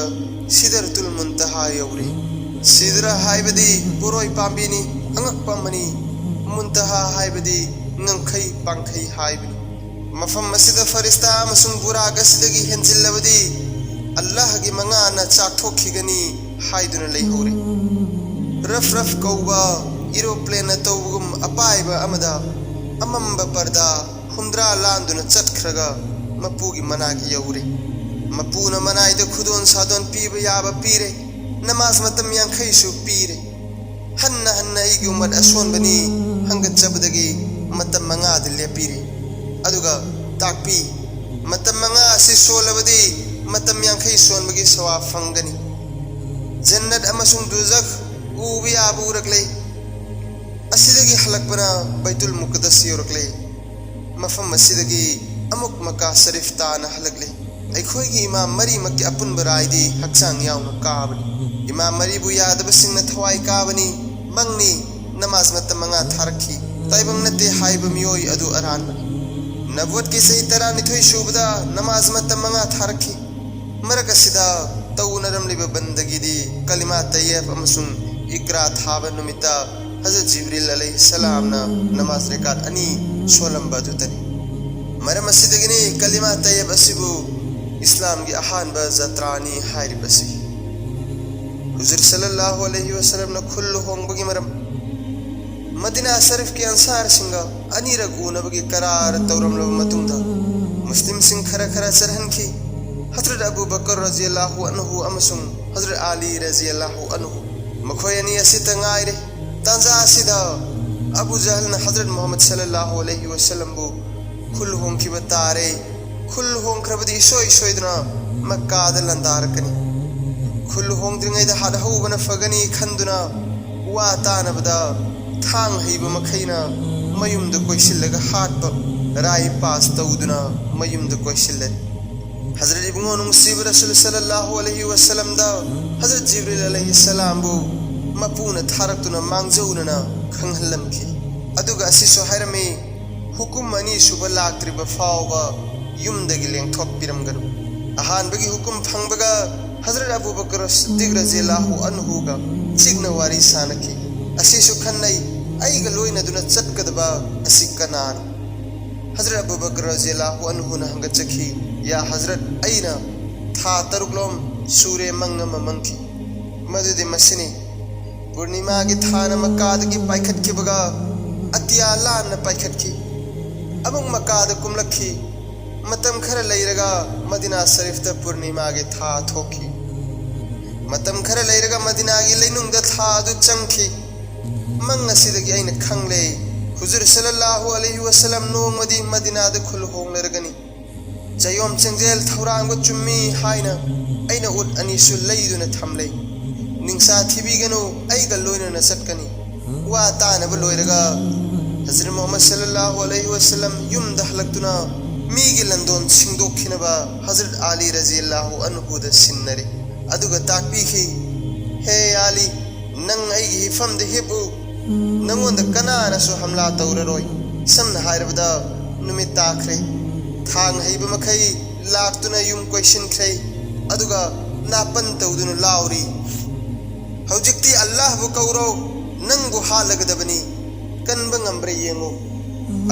ꯁꯤꯗꯔꯇꯨꯜ ꯃꯨꯟꯇꯍꯥ ꯌꯧꯔꯦ꯫ ꯁꯤꯗꯔ ꯍꯥꯏꯕꯗꯤ ꯕꯣꯔꯣꯏ ꯄꯥꯝꯕꯤꯅꯤ, ꯑꯉꯛꯄ ꯑꯃꯅꯤ꯫ ꯃꯨꯟꯇꯍꯥ ꯍꯥꯏꯕꯗꯤ ꯉꯝꯈꯩ ꯄꯥꯡꯈꯩ ꯍꯥꯏꯕꯅꯤ꯫ ꯃꯐꯝ ꯑꯁꯤꯗ ꯐꯔꯤꯁꯇꯥ ꯑꯃꯁꯨꯡ ꯕꯨꯔꯥꯛ ꯑꯁꯤꯗꯒꯤ ꯍꯦꯟꯖꯤꯜꯂꯕꯗꯤ ꯑꯜꯂꯥꯍꯒꯤ ꯃꯉꯥꯅ ꯆꯥꯛꯊꯣꯛꯈꯤꯒꯅꯤ ꯍꯥꯏꯗꯨꯅ ꯂꯩꯍꯧꯔꯦ꯫ ꯔꯐ ꯔꯐ ꯀꯧꯕ ꯏꯔꯣꯄ꯭ꯂꯦꯟꯅ ꯇꯧꯕꯒꯨꯝ ꯑꯄꯥꯏꯕ ꯑꯃꯗ ꯑꯃꯝꯕ ꯄꯔꯗꯥ ꯍꯨꯝꯗ꯭ꯔꯥ ꯂꯥꯟꯗꯨꯅ ꯆꯠꯈ꯭ꯔꯒ ꯃꯄꯨꯒꯤ ꯃꯅꯥꯛ ꯌꯧꯔꯦ꯫ ꯃꯄꯨꯅ ꯃꯅꯥꯏꯗ ꯈꯨꯗꯣꯟ ꯁꯥꯗꯣꯟ ꯄꯤꯕ ꯌꯥꯕ ꯄꯤꯔꯦ꯫ ꯅꯃꯥꯖ ꯃꯇꯝ ꯌꯥꯡꯈꯩꯁꯨ ꯄꯤꯔꯦ꯫ ꯍꯟꯅ ꯍꯟꯅ ꯑꯩꯒꯤ ꯎꯃꯠ ꯑꯁꯣꯟꯕꯅꯤ ꯍꯪꯒꯠꯆꯕꯗꯒꯤ ꯃꯇꯝ ꯃꯉꯥꯗ ꯂꯦꯞꯄꯤꯔꯦ꯫ ꯑꯗꯨꯒ ꯇꯥꯛꯄꯤ, ꯃꯇꯝ ꯃꯉꯥ ꯑꯁꯤ ꯁꯣꯜꯂꯕꯗꯤ ꯃꯇꯝ ꯌꯥꯡꯈꯩ ꯁꯣꯟꯕꯒꯤ ꯁꯋꯥꯕ ꯐꯪꯒꯅꯤ꯫ ꯖꯟꯅꯠ ꯑꯃꯁꯨꯡ ꯗꯨꯖꯈ ꯎꯕ ꯌꯥꯕ ꯎꯔꯛꯂꯦ꯫ ꯑꯁꯤꯗꯒꯤ ꯍꯜꯂꯛꯄꯅ ꯕꯩꯇꯨꯜ ꯃꯨꯀꯗꯁ ꯌꯧꯔꯛꯂꯦ꯫ ꯃꯐꯝ ꯑꯁꯤꯗꯒꯤ ꯑꯃꯨꯛ ꯃꯀꯥ ꯁꯔꯤꯐ ꯇꯥꯅ ꯍꯜꯂꯛꯂꯦ꯫ ꯑꯩꯈꯣꯏꯒꯤ ꯏꯃꯥꯝ ꯃꯔꯤꯃꯛꯀꯤ ꯑꯄꯨꯟꯕ ꯔꯥꯏꯗꯤ ꯍꯛꯆꯥꯡ ꯌꯥꯎꯅ ꯀꯥꯕꯅꯤ꯫ ꯏꯃꯥꯝ ꯃꯔꯤꯕꯨ ꯌꯥꯗꯕꯁꯤꯡꯅ ꯊꯋꯥꯏ ꯀꯥꯕꯅꯤ꯫ ꯃꯪꯅꯤ꯫ ꯅꯃꯥꯖ ꯃꯇꯝ ꯃꯉꯥ ꯊꯥꯔꯛꯈꯤ꯫ ꯇꯥꯏꯕꯪ ꯅꯠꯇꯦ ꯍꯥꯏꯕ ꯃꯤꯑꯣꯏ ꯑꯗꯨ ꯑꯔꯥꯟꯕꯅꯤ꯫ ꯅꯕꯨꯋꯠꯀꯤ ꯆꯍꯤ ꯇꯔꯥꯅꯤꯊꯣꯏ ꯁꯨꯕꯗ ꯅꯃꯥꯖ ꯃꯇꯝ ꯃꯉꯥ ꯊꯥꯔꯛꯈꯤ꯫ ꯃꯔꯛ ꯑꯁꯤꯗ ꯇꯧꯅꯔꯝꯂꯤꯕ ꯕꯟꯗꯒꯤꯗꯤ ꯀꯂꯤꯃꯥ ꯇꯌꯦꯕ ꯑꯃꯁꯨꯡ ꯏꯀ꯭ꯔꯥ ꯊꯥꯕ ꯅꯨꯃꯤꯠꯇ ꯍꯖꯔꯠ ꯖꯤꯕ꯭ꯔꯤꯜ ꯑꯂꯩꯍꯤꯁꯁꯂꯥꯝꯅ ꯅꯃꯥꯖ ꯔꯦꯀꯥꯠ ꯑꯅꯤ ꯁꯣꯜꯂꯝꯕ ꯑꯗꯨꯇꯅꯤ꯫ ꯃꯔꯝ ꯑꯁꯤꯗꯒꯤꯅꯤ ꯀꯂꯤꯃꯥ ꯇꯌꯦꯕ ꯑꯁꯤꯕꯨ ꯏꯁꯂꯥꯝꯒꯤ ꯑꯍꯥꯟꯕ ꯖꯇ꯭ꯔꯥꯅꯤ ꯍꯥꯏꯔꯤꯕꯁꯤ꯫ ꯍꯨꯖꯨꯔ ꯁꯜꯂꯜꯂꯥꯍꯨ ꯑꯂꯩꯍꯤ ꯋꯁꯜꯂꯝꯅ ꯈꯨꯜ ꯂꯨꯍꯣꯡꯕꯒꯤ ꯃꯔꯝ꯫ ꯃꯗꯤꯅꯥ ꯁꯔꯤꯐꯀꯤ ꯑꯟꯁꯥꯔꯁꯤꯡꯒ ꯑꯅꯤꯔꯛ ꯎꯅꯕꯒꯤ ꯀꯔꯥꯔ ꯇꯧꯔꯝꯂꯕ ꯃꯇꯨꯡꯗ, ꯃꯨꯁꯂꯤꯝꯁꯤꯡ ꯈꯔ ꯈꯔ ꯆꯠꯍꯟꯈꯤ꯫ ꯍꯖꯔꯠ ꯑꯕꯨ ꯕꯀꯔ ꯔꯖꯤꯌꯜꯂꯥꯍꯨ ꯑꯟꯍꯨ ꯑꯃꯁꯨꯡ ꯍꯖꯔꯠ ꯑꯂꯤ ꯔꯖꯤꯌꯜꯂꯥꯍꯨ ꯑꯟꯍꯨ, ꯃꯈꯣꯏ ꯑꯅꯤ ꯑꯁꯤꯇ ꯉꯥꯏꯔꯦ꯫ ꯇꯥꯟꯖꯥ ꯑꯁꯤꯗ ꯑꯕꯨ ꯖꯍꯜꯅ ꯍꯖꯔꯠ ꯃꯨꯍꯝꯃꯗ ꯁꯜꯂꯜꯂꯥꯍꯨ ꯑꯂꯩꯍꯤ ꯋꯁꯜꯂꯝꯕꯨ ꯈꯨꯜ ꯍꯣꯡꯈꯤꯕ ꯇꯥꯔꯦ꯫ ꯈꯨꯜ ꯍꯣꯡꯈ꯭ꯔꯕꯗꯤ ꯏꯁꯣꯏ ꯁꯣꯏꯗꯅ ꯃꯛꯀꯥꯗ ꯂꯥꯟꯗꯥꯔꯛꯀꯅꯤ꯫ ꯈꯨꯜ ꯍꯣꯡꯗ꯭ꯔꯤꯉꯩꯗ ꯍꯥꯠꯍꯧꯕꯅ ꯐꯒꯅꯤ ꯈꯟꯗꯨꯅ ꯋꯥ ꯇꯥꯅꯕꯗ ꯊꯥꯡ ꯍꯩꯕ ꯃꯈꯩꯅ ꯃꯌꯨꯝꯗ ꯀꯣꯏꯁꯤꯜꯂꯒ ꯍꯥꯠꯄ, ꯔꯥꯏ ꯄꯥꯁ ꯇꯧꯗꯨꯅ ꯃꯌꯨꯝꯗ ꯀꯣꯏꯁꯤꯜꯂꯦ꯫ ꯍꯖꯔꯠ ꯏꯕꯨꯡꯉꯣ ꯅꯨꯡꯁꯤꯕ ꯔꯁꯨꯜ ꯁꯜꯂꯜꯂꯥꯍꯨ ꯑꯂꯩꯍꯤ ꯋꯁꯜꯂꯝꯗ ꯍꯖꯔꯠ ꯖꯤꯕ꯭ꯔꯤꯜ ꯑꯂꯩꯍꯤ ꯁꯂꯥꯝꯕꯨ ꯃꯄꯨꯅ ꯊꯥꯔꯛꯇꯨꯅ ꯃꯥꯡꯖꯧꯅꯅ ꯈꯪꯍꯜꯂꯝꯈꯤ꯫ ꯑꯗꯨꯒ ꯑꯁꯤꯁꯨ ꯍꯥꯏꯔꯝꯃꯤ, ꯍꯨꯀꯨꯝ ꯑꯅꯤꯁꯨꯕ ꯂꯥꯛꯇ꯭ꯔꯤꯕ ꯐꯥꯎꯕ ꯌꯨꯝꯗꯒꯤ ꯂꯦꯡꯊꯣꯛꯄꯤꯔꯝꯒꯅꯨ꯫ ꯑꯍꯥꯟꯕꯒꯤ ꯍꯨꯀꯨꯝ ꯐꯪꯕꯒ ꯍꯖꯔꯠ ꯑꯕꯨ ꯕꯀꯔ ꯁꯤꯗꯤꯛ ꯔꯖꯤꯌꯜꯂꯥꯍꯨ ꯑꯟꯍꯨꯒ ꯆꯤꯛꯅ ꯋꯥꯔꯤ ꯁꯥꯅꯈꯤ꯫ ꯑꯁꯤꯁꯨ ꯈꯟꯅꯩ, ꯑꯩꯒ ꯂꯣꯏꯅꯗꯨꯅ ꯆꯠꯀꯗꯕ ꯑꯁꯤ ꯀꯅꯥꯅꯣ? ꯍꯖꯔꯠ ꯑꯕꯨ ꯕꯀꯔ ꯔꯖꯤꯌꯜꯂꯥꯍꯨ ꯑꯟꯍꯨꯅ ꯍꯪꯒꯠꯆꯈꯤ, "ꯌꯥ ꯍꯖꯔꯠ, ꯑꯩꯅ ꯊꯥ ꯇꯔꯨꯛꯂꯣꯝ ꯁꯨꯔꯦ ꯃꯪ ꯑꯃ ꯃꯪꯈꯤ꯫ ꯃꯗꯨꯗꯤ ꯃꯁꯤꯅꯤ, ꯄꯨꯔꯅꯤꯃꯥꯒꯤ ꯊꯥꯅ ꯃꯛꯀꯥꯗꯒꯤ ꯄꯥꯏꯈꯠꯈꯤꯕꯒ ꯑꯇꯤꯌꯥ ꯂꯥꯟꯅ ꯄꯥꯏꯈꯠꯈꯤ꯫ ꯑꯃꯨꯛ ꯃꯛꯀꯥꯗ ꯀꯨꯝꯂꯛꯈꯤ꯫ ꯃꯇꯝ ꯈꯔ ꯂꯩꯔꯒ ꯃꯗꯤꯅꯥ ꯁꯔꯤꯐꯇ ꯄꯨꯔꯅꯤꯃꯥꯒꯤ ꯊꯥ ꯊꯣꯛꯈꯤ꯫ ꯃꯇꯝ ꯈꯔ ꯂꯩꯔꯒ ꯃꯗꯤꯅꯥꯒꯤ ꯂꯩꯅꯨꯡꯗ ꯊꯥ ꯑꯗꯨ ꯆꯪꯈꯤ꯫ ꯃꯪ ꯑꯁꯤꯗꯒꯤ ꯑꯩꯅ ꯈꯪꯂꯦ, ꯍꯨꯖꯨꯔ ꯁꯜꯂꯜꯂꯥꯍꯨ ꯑꯂꯩꯍꯤ ꯋꯁꯜꯂꯝ ꯅꯣꯡꯃꯗꯤ ꯃꯗꯤꯅꯥꯗ ꯈꯨꯜ ꯍꯣꯡꯂꯔꯒꯅꯤ꯫ ꯆꯌꯣꯝ ꯆꯦꯡꯖꯦꯜ ꯊꯧꯔꯥꯡꯕ ꯆꯨꯝꯃꯤ ꯍꯥꯏꯅ ꯑꯩꯅ ꯎꯠ ꯑꯅꯤꯁꯨ ꯂꯩꯗꯨꯅ ꯊꯝꯂꯦ꯫ ꯅꯤꯡꯁꯥ ꯊꯤꯕꯤꯒꯅꯨ, ꯑꯩꯒ ꯂꯣꯏꯅꯅ ꯆꯠꯀꯅꯤ꯫ ꯋꯥ ꯇꯥꯅꯕ ꯂꯣꯏꯔꯒ ꯍꯖꯔꯠ ꯃꯨꯍꯝꯃꯗ ꯁꯜꯂꯜꯂꯥꯍꯨ ꯑꯂꯩꯍꯤ ꯋꯁꯜꯂꯝ ꯌꯨꯝꯗ ꯍꯜꯂꯛꯇꯨꯅ ꯃꯤꯒꯤ ꯂꯟꯗꯣꯟ ꯁꯤꯡꯗꯣꯛꯈꯤꯅꯕ ꯍꯖꯔꯠ ꯑꯂꯤ ꯔꯖꯤꯌꯜꯂꯥꯍꯨ ꯑꯟꯍꯨꯗ ꯁꯤꯟꯅꯔꯦ꯫ ꯑꯗꯨꯒ ꯇꯥꯛꯄꯤꯈꯤ, "ꯍꯦ ꯑꯂꯤ, ꯅꯪ ꯑꯩꯒꯤ ꯍꯤꯐꯝꯗ ꯍꯤꯞꯄꯨ꯫ ꯅꯪꯉꯣꯟꯗ ꯀꯅꯥꯅꯁꯨ ꯍꯝꯂꯥ ꯇꯧꯔꯔꯣꯏ꯫ ꯁꯝꯅ ꯍꯥꯏꯔꯕꯗ ꯅꯨꯃꯤꯠ ꯇꯥꯈ꯭ꯔꯦ꯫ ꯊꯥꯡ ꯍꯩꯕ ꯃꯈꯩ ꯂꯥꯛꯇꯨꯅ ꯌꯨꯝ ꯀꯣꯏꯁꯤꯟꯈ꯭ꯔꯦ꯫ ꯑꯗꯨꯒ ꯅꯥꯄꯟ ꯇꯧꯗꯨꯅ ꯂꯥꯎꯔꯤ, 'ꯍꯧꯖꯤꯛꯇꯤ ꯑꯜꯂꯥꯍꯕꯨ ꯀꯧꯔꯣ, ꯅꯪꯕꯨ ꯍꯥꯠꯂꯒꯗꯕꯅꯤ꯫ ꯀꯟꯕ ꯉꯝꯕ꯭ꯔꯥ ꯌꯦꯡꯉꯨ.'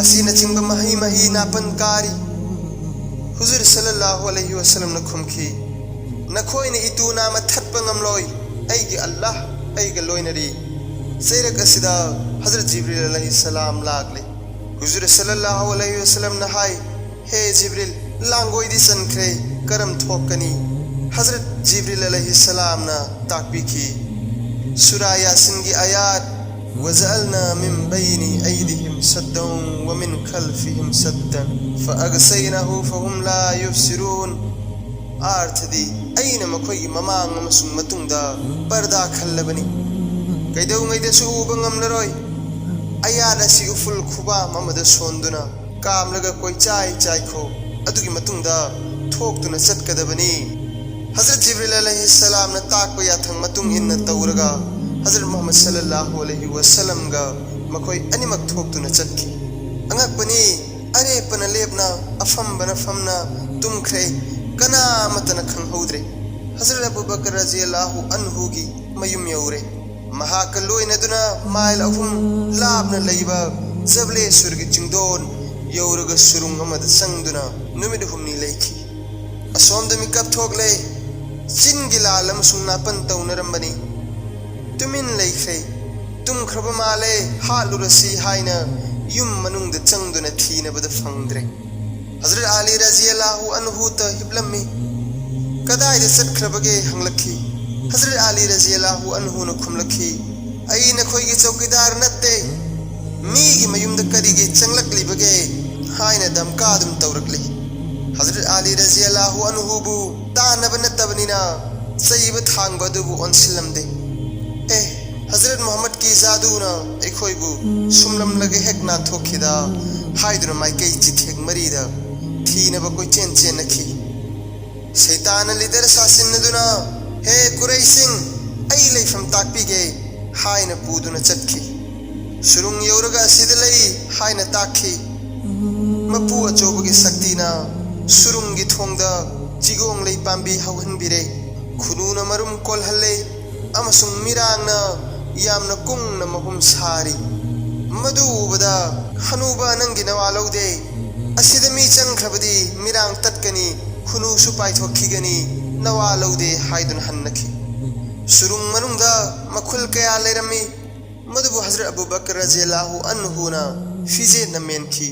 ꯑꯁꯤꯅꯆꯤꯡꯕ ꯃꯍꯩ ꯃꯍꯩ ꯅꯥꯄꯟ ꯀꯥꯔꯤ꯫ ꯍꯨꯖꯨꯔ ꯁꯜꯂꯜꯂꯥꯍꯨ ꯑꯂꯩꯍꯤ ꯋꯁꯜꯂꯝꯅ ꯈꯨꯝꯈꯤ, "ꯅꯈꯣꯏꯅ ꯏꯇꯨ ꯅꯥꯃ ꯊꯠꯄ ꯉꯝꯂꯣꯏ꯫ ꯑꯩꯒꯤ ꯑꯜꯂꯥꯍ ꯑꯩꯒ ꯂꯣꯏꯅꯔꯤ꯫" ꯆꯩꯔꯛ ꯑꯁꯤꯗ ꯍꯖꯔꯠ ꯖꯤꯕ꯭ꯔꯤꯜ ꯑꯂꯩꯍꯤ ꯁꯂꯥꯝ ꯂꯥꯛꯂꯦ꯫ ꯍꯨꯖꯨꯔ ꯁꯜꯂꯜꯂꯥꯍꯨ ꯑꯂꯩꯍꯤ ꯋꯁꯜꯂꯝꯅ ꯍꯥꯏ, "ꯍꯦ ꯖꯤꯕ꯭ꯔꯤꯜ, ꯂꯥꯡꯒꯣꯏꯗꯤ ꯆꯟꯈ꯭ꯔꯦ, ꯀꯔꯝ ꯊꯣꯛꯀꯅꯤ?" ꯍꯖꯔꯠ ꯖꯤꯕ꯭ꯔꯤꯜ ꯑꯂꯩꯍꯤ ꯁꯂꯥꯝꯅ ꯇꯥꯛꯄꯤꯈꯤ, ꯁꯨꯔꯥ ꯌꯥꯁꯤꯟꯒꯤ ꯑꯌꯥꯠ, "وجعلنا من بين أيديهم سدا ومن خلفهم سدا فأغشيناهم فهم لا يبصرون"꯫ ꯑꯥꯔꯊꯗꯤ, "ꯑꯩꯅ ꯃꯈꯣꯏꯒꯤ ꯃꯃꯥꯡ ꯑꯃꯁꯨꯡ ꯃꯇꯨꯡꯗ ꯄꯔꯗꯥ ꯈꯜꯂꯕꯅꯤ꯫ ꯀꯩꯗꯧꯉꯩꯗꯁꯨ ꯎꯕ ꯉꯝꯂꯔꯣꯏ꯫ ꯑꯌꯥꯠ ꯑꯁꯤ ꯎꯐꯨꯜ ꯈꯨꯕꯥꯝ ꯑꯃꯗ ꯁꯣꯟꯗꯨꯅ ꯀꯥꯝꯂꯒ ꯀꯣꯏꯆꯥꯏ ꯆꯥꯏꯈꯣ꯫ ꯑꯗꯨꯒꯤ ꯃꯇꯨꯡꯗ ꯊꯣꯛꯇꯨꯅ ꯆꯠꯀꯗꯕꯅꯤ꯫" ꯍꯖꯔꯠ ꯖꯤꯕ꯭ꯔꯤꯜ ꯑꯂꯩꯍꯤ ꯁꯂꯥꯝꯅ ꯇꯥꯛꯄ ꯌꯥꯊꯪ ꯃꯇꯨꯡ ꯏꯟꯅ ꯇꯧꯔꯒ ꯍꯖꯔꯠ ꯃꯨꯍꯝꯃꯗ ꯁꯜꯂꯜꯂꯥꯍꯨ ꯑꯂꯩꯍꯤ ꯋꯁꯜꯂꯝꯒ ꯃꯈꯣꯏ ꯑꯅꯤꯃꯛ ꯊꯣꯛꯇꯨꯅ ꯆꯠꯈꯤ꯫ ꯑꯉꯛꯄꯅꯤ, ꯑꯔꯦꯞꯄꯅ ꯂꯦꯞꯅ, ꯑꯐꯝꯕꯅ ꯐꯝꯅ ꯇꯨꯝꯈ꯭ꯔꯦ꯫ ꯀꯅꯥ ꯑꯃꯠꯇꯅ ꯈꯪꯍꯧꯗ꯭ꯔꯦ꯫ ꯍꯖꯔꯠ ꯑꯕꯨ ꯕꯀꯔ ꯔꯖꯤꯌꯜꯂꯥꯍꯨ ꯑꯟꯍꯨꯒꯤ ꯃꯌꯨꯝ ꯌꯧꯔꯦ꯫ ꯃꯍꯥꯛꯀ ꯂꯣꯏꯅꯗꯨꯅ ꯃꯥꯏꯜ ꯑꯍꯨꯝ ꯂꯥꯞꯅ ꯂꯩꯕ ꯖꯕꯂꯦꯁꯨꯔꯒꯤ ꯆꯤꯡꯗꯣꯟ ꯌꯧꯔꯒ ꯁꯨꯔꯨꯡ ꯑꯃꯗ ꯆꯪꯗꯨꯅ ꯅꯨꯃꯤꯠ ꯍꯨꯝꯅꯤ ꯂꯩꯈꯤ꯫ ꯑꯁꯣꯝꯗ ꯃꯤꯀꯞ ꯊꯣꯛꯂꯦ꯫ ꯆꯤꯟꯒꯤ ꯂꯥꯜ ꯑꯃꯁꯨꯡ ꯅꯥꯄꯟ ꯇꯧꯅꯔꯝꯕꯅꯤ꯫ ꯇꯨꯃꯤꯟ ꯂꯩꯈ꯭ꯔꯦ꯫ ꯇꯨꯝꯈ꯭ꯔꯕ ꯃꯥꯜꯂꯦ, ꯍꯥꯠꯂꯨꯔꯁꯤ ꯍꯥꯏꯅ ꯌꯨꯝ ꯃꯅꯨꯡꯗ ꯆꯪꯗꯨꯅ ꯊꯤꯅꯕꯗ ꯐꯪꯗ꯭ꯔꯦ꯫ ꯍꯖꯔꯠ ꯑꯂꯤ ꯔꯖꯤꯌꯜꯂꯥꯍꯨ ꯑꯟꯍꯨꯇ ꯍꯤꯞꯂꯝꯃꯤ꯫ "ꯀꯗꯥꯏꯗ ꯆꯠꯈ꯭ꯔꯕꯒꯦ?" ꯍꯪꯂꯛꯈꯤ꯫ ꯍꯖꯔꯠ ꯑꯂꯤ ꯔꯖꯤꯌꯜꯂꯥꯍꯨ ꯑꯟꯍꯨꯅ ꯈꯨꯝꯂꯛꯈꯤ, "ꯑꯩ ꯅꯈꯣꯏꯒꯤ ꯆꯧꯀꯤꯗꯥꯔ ꯅꯠꯇꯦ꯫ ꯃꯤꯒꯤ ꯃꯌꯨꯝꯗ ꯀꯔꯤꯒꯤ ꯆꯪꯂꯛꯂꯤꯕꯒꯦ?" ꯍꯥꯏꯅ ꯗꯝꯀꯥ ꯑꯗꯨꯝ ꯇꯧꯔꯛꯂꯤ꯫ ꯍꯖꯔꯠ ꯑꯂꯤ ꯔꯖꯤꯌꯜꯂꯥꯍꯨ ꯑꯟꯍꯨꯕꯨ ꯇꯥꯟꯅꯕ ꯅꯠꯇꯕꯅꯤꯅ ꯆꯩꯕ ꯊꯥꯡꯕ ꯑꯗꯨꯕꯨ ꯑꯣꯟꯁꯤꯜꯂꯝꯗꯦ꯫ "ꯑꯦ, ꯍꯖꯔꯠ ꯃꯨꯍꯝꯃꯗꯀꯤ ꯖꯥꯗꯨꯅ ꯑꯩꯈꯣꯏꯕꯨ ꯁꯨꯝꯂꯝꯂꯒ ꯍꯦꯛ ꯅꯥꯟꯊꯣꯛꯈꯤꯗ" ꯍꯥꯏꯗꯨꯅ ꯃꯥꯏꯀꯩ ꯆꯤꯊꯦꯛ ꯃꯔꯤꯗ ꯊꯤꯅꯕ ꯀꯣꯏꯆꯦꯟ ꯆꯦꯟꯅꯈꯤ꯫ ꯁꯩꯇꯥꯟꯅ ꯂꯤꯗꯔ ꯁꯥꯁꯤꯟꯅꯗꯨꯅ, "ꯍꯦ ꯀꯨꯔꯩꯁꯤꯡ, ꯑꯩ ꯂꯩꯐꯝ ꯇꯥꯛꯄꯤꯒꯦ" ꯍꯥꯏꯅ ꯄꯨꯗꯨꯅ ꯆꯠꯈꯤ꯫ "ꯁꯨꯔꯨꯡ ꯌꯧꯔꯒ ꯑꯁꯤꯗ ꯂꯩ" ꯍꯥꯏꯅ ꯇꯥꯛꯈꯤ꯫ ꯃꯄꯨ ꯑꯆꯧꯕꯒꯤ ꯁꯛꯇꯤꯅ ꯁꯨꯔꯨꯡꯒꯤ ꯊꯣꯡꯗ ꯆꯤꯒꯣꯡ ꯂꯩ ꯄꯥꯝꯕꯤ ꯍꯧꯍꯟꯕꯤꯔꯦ꯫ ꯈꯨꯅꯨꯅ ꯃꯔꯨꯝ ꯀꯣꯜꯍꯜꯂꯦ ꯑꯃꯁꯨꯡ ꯃꯤꯔꯥꯡꯅ ꯌꯥꯝꯅ ꯀꯨꯡꯅ ꯃꯍꯨꯝ ꯁꯥꯔꯤ꯫ ꯃꯗꯨ ꯎꯕꯗ, "ꯍꯅꯨꯕ, ꯅꯪꯒꯤ ꯅꯋꯥ ꯂꯧꯗꯦ꯫ ꯑꯁꯤꯗ ꯃꯤ ꯆꯪꯈ꯭ꯔꯕꯗꯤ ꯃꯤꯔꯥꯡ ꯇꯠꯀꯅꯤ, ꯈꯨꯅꯨꯁꯨ ꯄꯥꯏꯊꯣꯛꯈꯤꯒꯅꯤ, ꯅꯋꯥ ꯂꯧꯗꯦ" ꯍꯥꯏꯗꯨꯅ ꯍꯟꯅꯈꯤ꯫ ꯁꯨꯔꯨꯡ ꯃꯅꯨꯡꯗ ꯃꯈꯨꯜ ꯀꯌꯥ ꯂꯩꯔꯝꯃꯤ, ꯃꯗꯨꯕꯨ ꯍꯖꯔꯠ ꯑꯕꯨ ꯕꯀꯔ ꯔꯖꯤꯌꯜꯂꯥꯍꯨ ꯑꯟꯍꯨꯅ ꯐꯤꯖꯦꯠꯅ ꯃꯦꯟꯈꯤ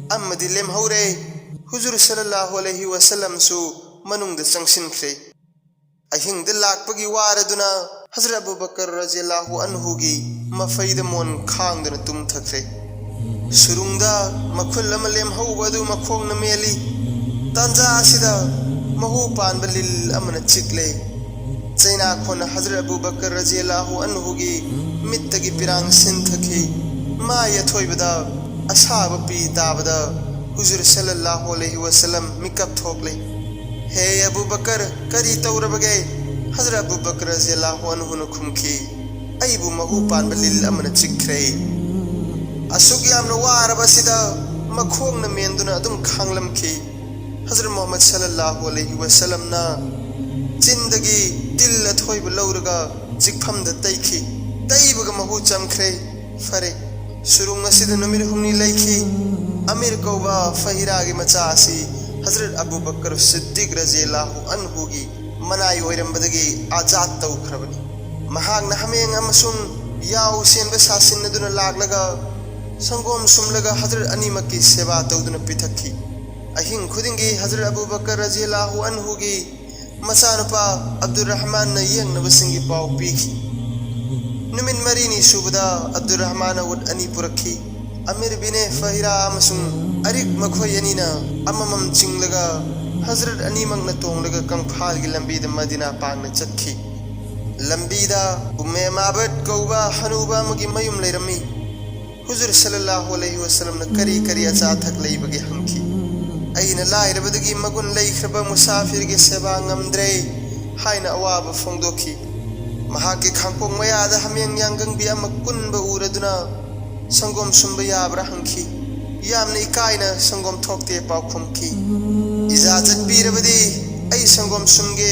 ꯑꯃꯗꯤ ꯂꯦꯝꯍꯧꯔꯦ꯫ ꯍꯨꯖꯨꯔ ꯁꯜꯂꯜꯂꯥꯍꯨ ꯑꯂꯩꯍꯤ ꯋꯁꯜꯂꯝꯁꯨ ꯃꯅꯨꯡꯗ ꯆꯪꯁꯤꯟꯈ꯭ꯔꯦ꯫ ꯑꯍꯤꯡꯗ ꯂꯥꯛꯄꯒꯤ ꯋꯥꯔꯗꯨꯅ ꯍꯖꯔꯠ ꯑꯕꯨ ꯕꯀꯔ ꯔꯖꯤꯌꯜꯂꯥꯍꯨ ꯑꯟꯍꯨꯒꯤ ꯃꯐꯩꯗ ꯃꯣꯟ ꯈꯥꯡꯗꯨꯅ ꯇꯨꯝꯊꯈ꯭ꯔꯦ꯫ ꯁꯨꯔꯨꯡꯗ ꯃꯈꯨꯜ ꯑꯃ ꯂꯦꯝꯍꯧꯕ ꯑꯗꯨ ꯃꯈꯣꯡꯅ ꯃꯦꯜꯂꯤ꯫ ꯇꯥꯟꯖꯥ ꯑꯁꯤꯗ ꯃꯍꯨ ꯄꯥꯟꯕ ꯂꯤꯜ ꯑꯃꯅ ꯆꯤꯛꯂꯦ꯫ ꯆꯩꯅꯥꯈꯣꯟꯅ ꯍꯖꯔꯠ ꯑꯕꯨ ꯕꯀꯔ ꯔꯖꯤꯌꯜꯂꯥꯍꯨ ꯑꯟꯍꯨꯒꯤ ꯃꯤꯠꯇꯒꯤ ꯄꯤꯔꯥꯡ ꯁꯤꯟꯊꯈꯤ꯫ ꯃꯥꯏ ꯑꯊꯣꯏꯕꯗ ꯑꯁꯥꯕ ꯄꯤ ꯇꯥꯕꯗ ꯍꯨꯖꯨꯔ ꯁꯜꯂꯜꯂꯥꯍꯨ ꯑꯂꯩꯍꯤ ꯋꯁꯜꯂꯝ ꯃꯤꯀꯞ ꯊꯣꯛꯂꯦ꯫ "ꯍꯦ ꯑꯕꯨ ꯕꯀꯔ, ꯀꯔꯤ ꯇꯧꯔꯕꯒꯦ?" ꯍꯖꯔꯠ ꯑꯕꯨ ꯕꯀꯔ ꯔꯖꯤꯌꯜꯂꯥꯍꯨ ꯑꯟꯍꯨꯅ ꯈꯨꯝꯈꯤ, "ꯑꯩꯕꯨ ꯃꯍꯨ ꯄꯥꯟꯕ ꯂꯤꯜ ꯑꯃꯅ ꯆꯤꯛꯈ꯭ꯔꯦ꯫" ꯑꯁꯨꯛ ꯌꯥꯝꯅ ꯋꯥꯔꯕ ꯑꯁꯤꯗ ꯃꯈꯣꯡꯅ ꯃꯦꯟꯗꯨꯅ ꯑꯗꯨꯝ ꯈꯥꯡꯂꯝꯈꯤ꯫ ꯍꯖꯔꯠ ꯃꯨꯍꯝꯃꯗ ꯁꯜꯂꯜꯂꯥꯍꯨ ꯑꯂꯩꯍꯤ ꯋꯁꯜꯂꯝꯅ ꯆꯤꯟꯗꯒꯤ ꯇꯤꯜ ꯑꯊꯣꯏꯕ ꯂꯧꯔꯒ ꯆꯤꯛꯐꯝꯗ ꯇꯩꯈꯤ꯫ ꯇꯩꯕꯒ ꯃꯍꯨ ꯆꯝꯈ꯭ꯔꯦ꯫ ꯐꯔꯦ, ꯁꯨꯔꯨꯡ ꯑꯁꯤꯗ ꯅꯨꯃꯤꯠ ꯍꯨꯝꯅꯤ ꯂꯩꯈꯤ꯫ ꯑꯃꯤꯔ ꯀꯧꯕ ꯐꯍꯤꯔꯥꯒꯤ ꯃꯆꯥ ꯑꯁꯤ ꯍꯖꯔꯠ ꯑꯕꯨ ꯕꯀꯔ ꯁꯤꯗꯤꯛ ꯔꯖꯤꯌꯜꯂꯥꯍꯨ ꯑꯟꯍꯨꯒꯤ ꯃꯅꯥꯏ ꯑꯣꯏꯔꯝꯕꯗꯒꯤ ꯑꯥꯖꯥꯗ ꯇꯧꯈ꯭ꯔꯕꯅꯤ꯫ ꯃꯍꯥꯛꯅ ꯍꯥꯃꯦꯡ ꯑꯃꯁꯨꯡ ꯌꯥꯎ ꯁꯦꯟꯕ ꯁꯥꯁꯤꯟꯅꯗꯨꯅ ꯂꯥꯛꯂꯒ ꯁꯪꯒꯣꯝ ꯁꯨꯝꯂꯒ ꯍꯖꯔꯠ ꯑꯅꯤꯃꯛꯀꯤ ꯁꯦꯕꯥ ꯇꯧꯗꯨꯅ ꯄꯤꯊꯛꯈꯤ꯫ ꯑꯍꯤꯡ ꯈꯨꯗꯤꯡꯒꯤ ꯍꯖꯔꯠ ꯑꯕꯨ ꯕꯀꯔ ꯔꯖꯤꯌꯜꯂꯥꯍꯨ ꯑꯟꯍꯨꯒꯤ ꯃꯆꯥꯅꯨꯄꯥ ꯑꯕꯗꯨꯔ ꯔꯍꯃꯥꯟꯅ ꯌꯦꯡꯅꯕꯁꯤꯡꯒꯤ ꯄꯥꯎ ꯄꯤꯈꯤ꯫ ꯅꯨꯃꯤꯠ ꯃꯔꯤꯅꯤ ꯁꯨꯕꯗ ꯑꯕꯗꯨꯔ ꯔꯍꯃꯥꯟꯅ ꯎꯠ ꯑꯅꯤ ꯄꯨꯔꯛꯈꯤ꯫ ꯑꯃꯤꯔ ꯕꯤꯅꯦ ꯐꯍꯤꯔꯥ ꯑꯃꯁꯨꯡ ꯑꯔꯤꯛ ꯃꯈꯣꯏ ꯑꯅꯤꯅ ꯑꯃꯃꯝ ꯆꯤꯡꯂꯒ ꯍꯖꯔꯠ ꯑꯅꯤꯃꯛꯅ ꯇꯣꯡꯂꯒ ꯀꯪꯐꯥꯜꯒꯤ ꯂꯝꯕꯤꯗ ꯃꯗꯤꯅꯥ ꯄꯥꯡꯅ ꯆꯠꯈꯤ꯫ ꯂꯝꯕꯤꯗ ꯎꯝꯃꯦ ꯃꯥꯕꯠ ꯀꯧꯕ ꯍꯅꯨꯕ ꯑꯃꯒꯤ ꯃꯌꯨꯝ ꯂꯩꯔꯝꯃꯤ꯫ ꯍꯨꯖꯨꯔ ꯁꯜꯂꯜꯂꯥꯍꯨ ꯑꯂꯩꯍꯤ ꯋꯁꯜꯂꯝꯅ ꯀꯔꯤ ꯀꯔꯤ ꯑꯆꯥ ꯑꯊꯛ ꯂꯩꯕꯒꯦ ꯍꯪꯈꯤ꯫ "ꯑꯩꯅ ꯂꯥꯏꯔꯕꯗꯒꯤ ꯃꯒꯨꯟ ꯂꯩꯈ꯭ꯔꯕ ꯃꯨꯁꯥꯐꯤꯔꯒꯤ ꯁꯦꯕꯥ ꯉꯝꯗ꯭ꯔꯦ" ꯍꯥꯏꯅ ꯑꯋꯥꯕ ꯐꯣꯡꯗꯣꯛꯈꯤ꯫ ꯃꯍꯥꯛꯀꯤ ꯈꯥꯡꯄꯣꯛ ꯃꯌꯥꯗ ꯍꯥꯃꯦꯡ ꯌꯥꯡꯒꯪꯕꯤ ꯑꯃ ꯀꯨꯟꯕ ꯎꯔꯗꯨꯅ ꯁꯪꯒꯣꯝ ꯁꯨꯝꯕ ꯌꯥꯕ꯭ꯔꯥ ꯍꯪꯈꯤ꯫ "ꯌꯥꯝꯅ ꯏꯀꯥꯏꯅ ꯁꯪꯒꯣꯝ ꯊꯣꯛꯇꯦ" ꯄꯥꯎꯈꯨꯝꯈꯤ꯫ "ꯏꯖꯥꯖꯠ ꯄꯤꯔꯕꯗꯤ ꯑꯩ ꯁꯪꯒꯣꯝ ꯁꯨꯝꯒꯦ"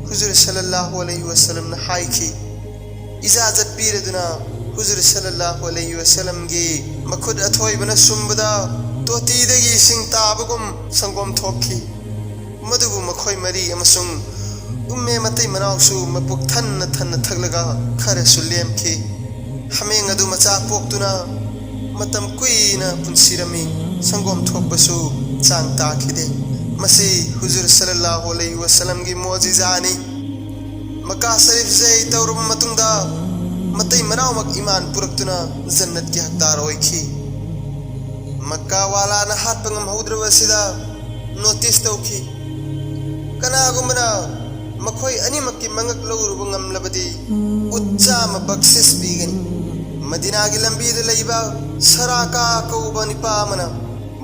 ꯍꯨꯖꯨꯔ ꯁꯜꯂꯜꯂꯥꯍꯨ ꯑꯂꯩꯍꯤ ꯋꯁꯜꯂꯝꯅ ꯍꯥꯏꯈꯤ꯫ ꯏꯖꯥꯖꯠ ꯄꯤꯔꯗꯨꯅ ꯍꯨꯖꯨꯔ ꯁꯜꯂꯜꯂꯥꯍꯨ ꯑꯂꯩꯍꯤ ꯋꯁꯜꯂꯝꯒꯤ ꯃꯈꯨꯠ ꯑꯊꯣꯏꯕꯅ ꯁꯨꯝꯕꯗ ꯇꯣꯇꯤꯗꯒꯤ ꯏꯁꯤꯡ ꯇꯥꯕꯒꯨꯝ ꯁꯪꯒꯣꯝ ꯊꯣꯛꯈꯤ꯫ ꯃꯗꯨꯕꯨ ꯃꯈꯣꯏ ꯃꯔꯤ ꯑꯃꯁꯨꯡ ꯎꯝꯃꯦ ꯃꯇꯩ ꯃꯅꯥꯎꯁꯨ ꯃꯄꯨꯛ ꯊꯟꯅ ꯊꯟꯅ ꯊꯛꯂꯒ ꯈꯔꯁꯨ ꯂꯦꯝꯈꯤ꯫ ꯍꯥꯃꯦꯡ ꯑꯗꯨ ꯃꯆꯥ ꯄꯣꯛꯇꯨꯅ ꯃꯇꯝ ꯀꯨꯏꯅ ꯄꯨꯟꯁꯤꯔꯝꯃꯤ꯫ ꯁꯪꯒꯣꯝ ꯊꯣꯛꯄꯁꯨ ꯆꯥꯡ ꯇꯥꯈꯤꯗꯦ꯫ ꯃꯁꯤ ꯍꯨꯖꯨꯔ ꯁꯜꯂꯜꯂꯥꯍꯨ ꯑꯂꯩꯍꯤ ꯋꯁꯜꯂꯝꯒꯤ ꯃꯣꯖꯤꯖꯥꯅꯤ꯫ ꯃꯀꯥ ꯁꯔꯤꯐ ꯖꯩ ꯇꯧꯔꯕ ꯃꯇꯨꯡꯗ ꯃꯇꯩ ꯃꯅꯥꯎꯃꯛ ꯏꯃꯥꯟ ꯄꯨꯔꯛꯇꯨꯅ ꯖꯟꯅꯠꯀꯤ ꯍꯛꯗꯥꯔ ꯑꯣꯏꯈꯤ꯫ ꯃꯀꯥ ꯋꯥꯂꯥꯅ ꯍꯥꯠꯄ ꯉꯝꯍꯧꯗ꯭ꯔꯕ ꯑꯁꯤꯗ ꯅꯣꯇꯤꯁ ꯇꯧꯈꯤ꯫ ꯀꯅꯥꯒꯨꯝꯕꯅ ꯃꯈꯣꯏ ꯑꯅꯤꯃꯛꯀꯤ ꯃꯉꯛ ꯂꯧꯔꯨꯕ ꯉꯝꯂꯕꯗꯤ ꯎꯠ ꯆꯥꯝꯃ ꯕꯛꯁꯤꯁ ꯄꯤꯒꯅꯤ꯫ ꯃꯗꯤꯅꯥꯒꯤ ꯂꯝꯕꯤꯗ ꯂꯩꯕ ꯁꯔꯥꯀꯥ ꯀꯧꯕ ꯅꯤꯄꯥ ꯑꯃꯅ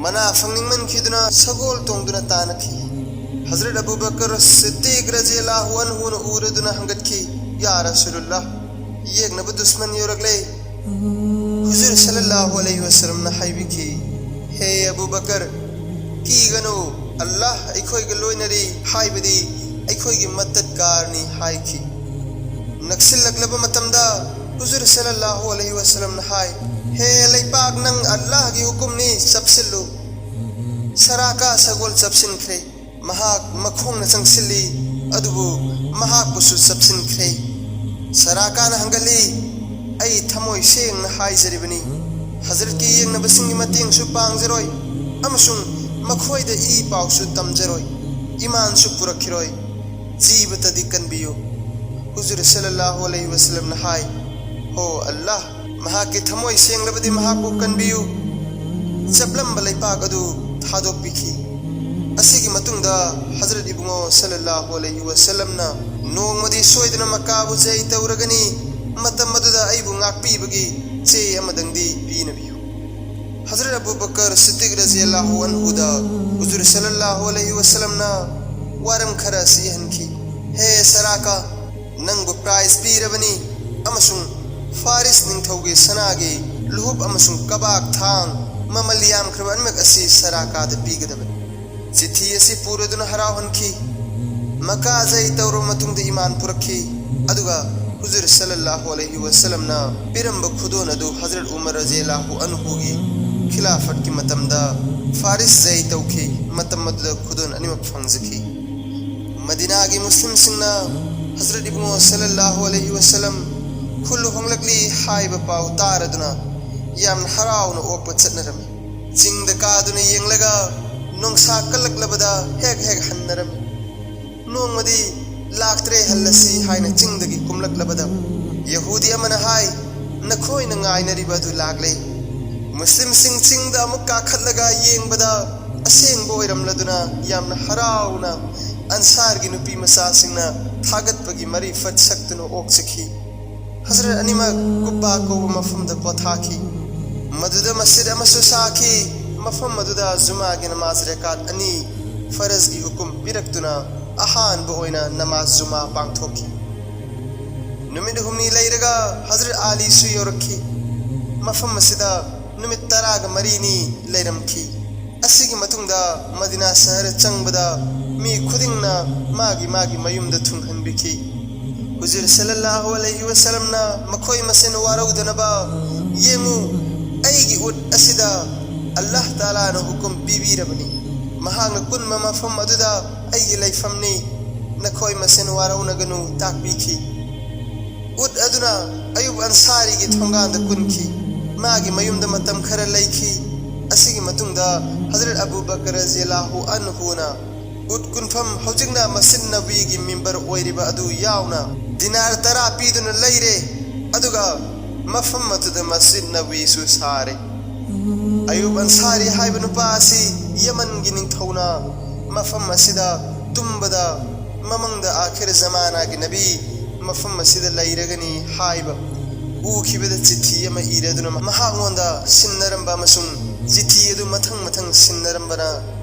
ꯃꯅꯥ ꯐꯪꯅꯤꯡꯃꯟꯈꯤꯗꯨꯅ ꯁꯒꯣꯜ ꯇꯣꯡꯗꯨꯅ ꯇꯥꯅꯈꯤ꯫ ꯍꯖꯔꯠ ꯑꯕꯨ ꯕꯀꯔ ꯁꯤꯗꯤꯛ ꯔꯖꯤꯌꯜꯂꯥꯍꯨ ꯑꯟꯍꯨꯅ ꯎꯔꯗꯨꯅ ꯍꯪꯒꯠꯈꯤ, "ꯌꯥ ꯔꯁꯨꯂꯨꯜꯂꯥꯍ, ꯌꯦꯛꯅꯕ ꯗꯨꯁꯃꯟ ꯌꯧꯔꯛꯂꯦ"꯫ ꯍꯨꯖꯨꯔ ꯁꯜꯂꯜꯂꯥꯍꯨ ꯑꯂꯩꯍꯤ ꯋꯁꯜꯂꯝꯅ ꯍꯥꯏꯕꯤꯈꯤ, "ꯍꯦ ꯑꯕꯨ ꯕꯀꯔ, ꯀꯤꯒꯅꯨ, ꯑꯜꯂꯥꯍ ꯑꯩꯈꯣꯏꯒ ꯂꯣꯏꯅꯔꯤ, ꯍꯥꯏꯕꯗꯤ ꯑꯩꯈꯣꯏꯒꯤ ꯃꯗꯠꯀꯥꯔꯅꯤ" ꯍꯥꯏꯈꯤ꯫ ꯅꯛꯁꯤꯜꯂꯛꯂꯕ ꯃꯇꯝꯗ ꯍꯨꯖꯨꯔ ꯁꯜꯂꯜꯂꯥꯍꯨ ꯑꯂꯩꯍꯤ ꯋꯁꯜꯂꯝꯅ ꯍꯥꯏ, "ꯍꯦ ꯂꯩꯄꯥꯛ, ꯅꯪ ꯑꯜꯂꯥꯍꯒꯤ ꯍꯨꯀꯨꯝꯅꯤ, ꯆꯞꯁꯤꯜꯂꯨ"꯫ ꯁꯔꯥꯀꯥ ꯁꯒꯣꯜ ꯆꯞꯁꯤꯟꯈ꯭ꯔꯦ꯫ ꯃꯍꯥꯛ ꯃꯈꯣꯡꯅ ꯆꯪꯁꯤꯜꯂꯤ, ꯑꯗꯨꯕꯨ ꯃꯍꯥꯛꯄꯨꯁꯨ ꯆꯞꯁꯤꯟꯈ꯭ꯔꯦ꯫ ꯁꯔꯥꯀꯥꯅ ꯍꯪꯒꯠꯂꯤ, "ꯑꯩ ꯊꯃꯣꯏ ꯁꯦꯡꯅ ꯍꯥꯏꯖꯔꯤꯕꯅꯤ, ꯍꯖꯔꯠꯀꯤ ꯌꯦꯡꯅꯕꯁꯤꯡꯒꯤ ꯃꯇꯦꯡꯁꯨ ꯄꯥꯡꯖꯔꯣꯏ ꯑꯃꯁꯨꯡ ꯃꯈꯣꯏꯗ ꯏ ꯄꯥꯎꯁꯨ ꯇꯝꯖꯔꯣꯏ, ꯏꯃꯥꯟꯁꯨ ꯄꯨꯔꯛꯈꯤꯔꯣꯏ꯫ ꯖꯤꯕꯇꯗꯤ ꯀꯟꯕꯤꯌꯨ"꯫ ꯍꯨꯖꯨꯔ ꯁꯜꯂꯜꯂꯥꯍꯨ ꯑꯂꯩꯍꯤ ꯋꯁꯜꯂꯝꯅ ꯍꯥꯏ, "ꯍꯣ ꯑꯜꯂꯥꯍ, ꯃꯍꯥꯛꯀꯤ ꯊꯃꯣꯏ ꯁꯦꯡꯂꯕꯗꯤ ꯃꯍꯥꯛꯄꯨ ꯀꯟꯕꯤꯌꯨ꯫ ꯆꯞꯂꯝꯕ ꯂꯩꯄꯥꯛ ꯑꯗꯨ ꯊꯥꯗꯣꯛꯄꯤꯈꯤ꯫ ꯑꯁꯤꯒꯤ ꯃꯇꯨꯡꯗ ꯍꯖꯔꯠ ꯏꯕꯨꯡꯉꯣ ꯁꯜꯂꯜꯂꯥꯍꯨ ꯑꯂꯩꯍꯤ ꯋꯁꯜꯂꯝꯅ ꯅꯣꯡꯃꯗꯤ ꯁꯣꯏꯗꯅ ꯃꯛꯀꯥꯕꯨ ꯖꯩ ꯇꯧꯔꯒꯅꯤ, ꯃꯇꯝ ꯑꯗꯨꯗ ꯑꯩꯕꯨ ꯉꯥꯛꯄꯤꯕꯒꯤ ꯆꯦ ꯑꯃꯗꯪꯗꯤ ꯄꯤꯅꯕꯤꯌꯨ꯫ ꯍꯖꯔꯠ ꯑꯕꯨ ꯕꯀꯔ ꯁꯤꯗꯤꯛ ꯔꯖꯤꯌꯜꯂꯥꯍꯨ ꯑꯟꯍꯨꯗ ꯍꯨꯖꯨꯔ ꯁꯜꯂꯜꯂꯥꯍꯨ ꯑꯂꯩꯍꯤ ꯋꯁꯜꯂꯝꯅ ꯋꯥꯔꯝ ꯈꯔ ꯑꯁꯤ ꯏꯍꯟꯈꯤ꯫ ꯍꯦ ꯁꯔꯥꯀꯥ, ꯅꯪꯕꯨ ꯄ꯭ꯔꯥꯏꯖ ꯄꯤꯔꯕꯅꯤ ꯑꯃꯁꯨꯡ ꯐꯥꯔꯤꯁ ꯅꯤꯡꯊꯧꯒꯤ ꯁꯅꯥꯒꯤ ꯂꯨꯍꯨꯞ ꯑꯃꯁꯨꯡ ꯀꯕꯥꯛ ꯊꯥꯡ ꯃꯃꯜ ꯌꯥꯝꯈ꯭ꯔꯕ ꯑꯅꯤꯃꯛ ꯑꯁꯤ ꯁꯔꯥꯀꯥꯗ ꯄꯤꯒꯗꯕꯅꯤ꯫ ꯆꯤꯊꯤ ꯑꯁꯤ ꯄꯨꯔꯗꯨꯅ ꯍꯔꯥꯎꯍꯟꯈꯤ꯫ ꯃꯀꯥ ꯖꯩ ꯇꯧꯔꯕ ꯃꯇꯨꯡꯗ ꯏꯃꯥꯟ ꯄꯨꯔꯛꯈꯤ, ꯑꯗꯨꯒ ꯍꯨꯖꯨꯔ ꯁꯜꯂꯜꯂꯥꯍꯨ ꯑꯂꯩꯍꯤ ꯋꯁꯜꯂꯝꯅ ꯄꯤꯔꯝꯕ ꯈꯨꯗꯣꯜ ꯑꯗꯨ ꯍꯖꯔꯠ ꯎꯃꯔ ꯔꯖꯤꯌꯜꯂꯥꯍꯨ ꯑꯟꯍꯨꯒꯤ ꯈꯤꯂꯥꯐꯠꯀꯤ ꯃꯇꯝꯗ ꯐꯥꯔꯤꯁ ꯖꯩ ꯇꯧꯈꯤ꯫ ꯃꯇꯝ ꯑꯗꯨꯗ ꯈꯨꯗꯣꯜ ꯑꯅꯤꯃꯛ ꯐꯪꯖꯈꯤ꯫ ꯃꯗꯤꯅꯥꯒꯤ ꯃꯨꯁꯂꯤꯝꯁꯤꯡꯅ ꯍꯖꯔꯠ ꯏꯕꯨꯡꯉꯣ ꯁꯜꯂꯜꯂꯥꯍꯨ ꯑꯂꯩꯍꯤ ꯋꯁꯜꯂꯝ ꯈꯨꯜ ꯍꯣꯡꯂꯛꯂꯤ ꯍꯥꯏꯕ ꯄꯥꯎ ꯇꯥꯔꯗꯨꯅ ꯌꯥꯝꯅ ꯍꯔꯥꯎꯅ ꯑꯣꯛꯄ ꯆꯠꯅꯔꯝꯃꯤ꯫ ꯆꯤꯡꯗ ꯀꯥꯗꯨꯅ ꯌꯦꯡꯂꯒ ꯅꯣꯡꯁꯥ ꯀꯜꯂꯛꯂꯕꯗ ꯍꯦꯛ ꯍꯦꯛ ꯍꯟꯅꯔꯝꯃꯤ꯫ ꯅꯣꯡꯃꯗꯤ ꯂꯥꯛꯇ꯭ꯔꯦ, ꯍꯜꯂꯁꯤ ꯍꯥꯏꯅ ꯆꯤꯡꯗꯒꯤ ꯀꯨꯝꯂꯛꯂꯕꯗ ꯌꯍꯨꯗꯤ ꯑꯃꯅ ꯍꯥꯏ, "ꯅꯈꯣꯏꯅ ꯉꯥꯏꯅꯔꯤꯕ ꯑꯗꯨ ꯂꯥꯛꯂꯦ꯫" ꯃꯨꯁꯂꯤꯝꯁꯤꯡ ꯆꯤꯡꯗ ꯑꯃꯨꯛ ꯀꯥꯈꯠꯂꯒ ꯌꯦꯡꯕꯗ ꯑꯁꯦꯡꯕ ꯑꯣꯏꯔꯝꯂꯗꯨꯅ ꯌꯥꯝꯅ ꯍꯔꯥꯎꯅ ꯑꯟꯁꯥꯔꯒꯤ ꯅꯨꯄꯤ ꯃꯆꯥꯁꯤꯡꯅ ꯊꯥꯒꯠꯄꯒꯤ ꯃꯔꯤ ꯐꯠ ꯁꯛꯇꯨꯅ ꯑꯣꯛꯆꯈꯤ꯫ ꯍꯖꯔꯠ ꯑꯅꯤꯃꯛ ꯀꯨꯕꯥ ꯀꯧꯕ ꯃꯐꯝꯗ ꯄꯣꯊꯥꯈꯤ꯫ ꯃꯗꯨꯗ ꯃꯁꯖꯤꯗ ꯑꯃꯁꯨ ꯁꯥꯈꯤ꯫ ꯃꯐꯝ ꯑꯗꯨꯗ ꯖꯨꯃꯥꯒꯤ ꯅꯃꯥꯖ ꯔꯦꯀꯥꯠ ꯑꯅꯤ ꯐꯔꯖꯒꯤ ꯍꯨꯀꯨꯝ ꯄꯤꯔꯛꯇꯨꯅ ꯑꯍꯥꯟꯕ ꯑꯣꯏꯅ ꯅꯃꯥꯖ ꯖꯨꯃꯥ ꯄꯥꯡꯊꯣꯛꯈꯤ꯫ ꯅꯨꯃꯤꯠ ꯍꯨꯝꯅꯤ ꯂꯩꯔꯒ ꯍꯖꯔꯠ ꯑꯥꯂꯤꯁꯨ ꯌꯧꯔꯛꯈꯤ꯫ ꯃꯐꯝ ꯑꯁꯤꯗ ꯅꯨꯃꯤꯠ ꯇꯔꯥꯒ ꯃꯔꯤꯅꯤ ꯂꯩꯔꯝꯈꯤ꯫ ꯑꯁꯤꯒꯤ ꯃꯇꯨꯡꯗ ꯃꯗꯤꯅꯥ ꯁꯍꯔ ꯆꯪꯕꯗ ꯃꯤ ꯈꯨꯗꯤꯡꯅ ꯃꯥꯒꯤ ꯃꯥꯒꯤ ꯃꯌꯨꯝꯗ ꯊꯨꯡꯍꯟꯕꯤꯈꯤ꯫ ꯍꯨꯖꯨꯔ ꯁꯜꯂꯜꯂꯥꯍꯨ ꯑꯂꯩꯍꯤ ꯋꯁꯜꯂꯝꯅ ꯃꯈꯣꯏ ꯃꯁꯦꯟ ꯋꯥꯔꯧꯗꯅꯕ, "ꯌꯦꯡꯉꯨ, ꯑꯩꯒꯤ ꯎꯠ ꯑꯁꯤꯗ ꯑꯜꯂꯥꯍ ꯇꯥꯂꯥꯅ ꯍꯨꯀꯨꯝ ꯄꯤꯕꯤꯔꯕꯅꯤ꯫ ꯃꯍꯥꯛꯅ ꯀꯨꯟꯕ ꯃꯐꯝ ꯑꯗꯨꯗ ꯑꯩꯒꯤ ꯂꯩꯐꯝꯅꯤ꯫ ꯅꯈꯣꯏ ꯃꯁꯦꯟ ꯋꯥꯔꯧꯅꯒꯅꯨ" ꯇꯥꯛꯄꯤꯈꯤ꯫ ꯎꯠ ꯑꯗꯨꯅ ꯑꯌꯨꯕ ꯑꯟꯁꯥꯔꯤꯒꯤ ꯊꯣꯡꯒꯥꯟꯗ ꯀꯨꯟꯈꯤ꯫ ꯃꯥꯒꯤ ꯃꯌꯨꯝꯗ ꯃꯇꯝ ꯈꯔ ꯂꯩꯈꯤ꯫ ꯑꯁꯤꯒꯤ ꯃꯇꯨꯡꯗ ꯍꯖꯔꯠ ꯑꯕꯨ ꯕꯀꯔ ꯔꯖꯤꯌꯜꯂꯥꯍꯨ ꯑꯟꯍꯨꯅ ꯎꯠ ꯀꯨꯟꯐꯝ, ꯍꯧꯖꯤꯛꯅ ꯃꯁꯖꯤꯗ ꯅꯕꯋꯤꯒꯤ ꯃꯤꯝꯕꯔ ꯑꯣꯏꯔꯤꯕ ꯑꯗꯨ ꯌꯥꯎꯅ, ꯗꯤꯅꯥꯔ ꯇꯔꯥ ꯄꯤꯗꯨꯅ ꯂꯩꯔꯦ꯫ ꯑꯗꯨꯒ ꯃꯐꯝ ꯑꯗꯨꯗ ꯃꯁꯖꯤꯗ ꯅꯕꯋꯤꯁꯨ ꯁꯥꯔꯦ꯫ ꯑꯌꯨꯕ ꯑꯟꯁꯥꯔꯤ ꯍꯥꯏꯕ ꯅꯨꯄꯥ ꯑꯁꯤ ꯌꯃꯟꯒꯤ ꯅꯤꯡꯊꯧꯅ ꯃꯐꯝ ꯑꯁꯤꯗ ꯇꯨꯝꯕꯗ ꯃꯃꯪꯗ ꯑꯥꯈꯤꯔ ꯖꯃꯥꯅꯥꯒꯤ ꯅꯕꯤ ꯃꯐꯝ ꯑꯁꯤꯗ ꯂꯩꯔꯒꯅꯤ ꯍꯥꯏꯕ ꯎꯈꯤꯕꯗ ꯆꯤꯊꯤ ꯑꯃ ꯏꯔꯗꯨꯅ ꯃꯍꯥꯛꯉꯣꯟꯗ ꯁꯤꯟꯅꯔꯝꯕ ꯑꯃꯁꯨꯡ ꯆꯤꯊꯤ ꯑꯗꯨ ꯃꯊꯪ ꯃꯊꯪ ꯁꯤꯟꯅꯔꯝꯕꯅ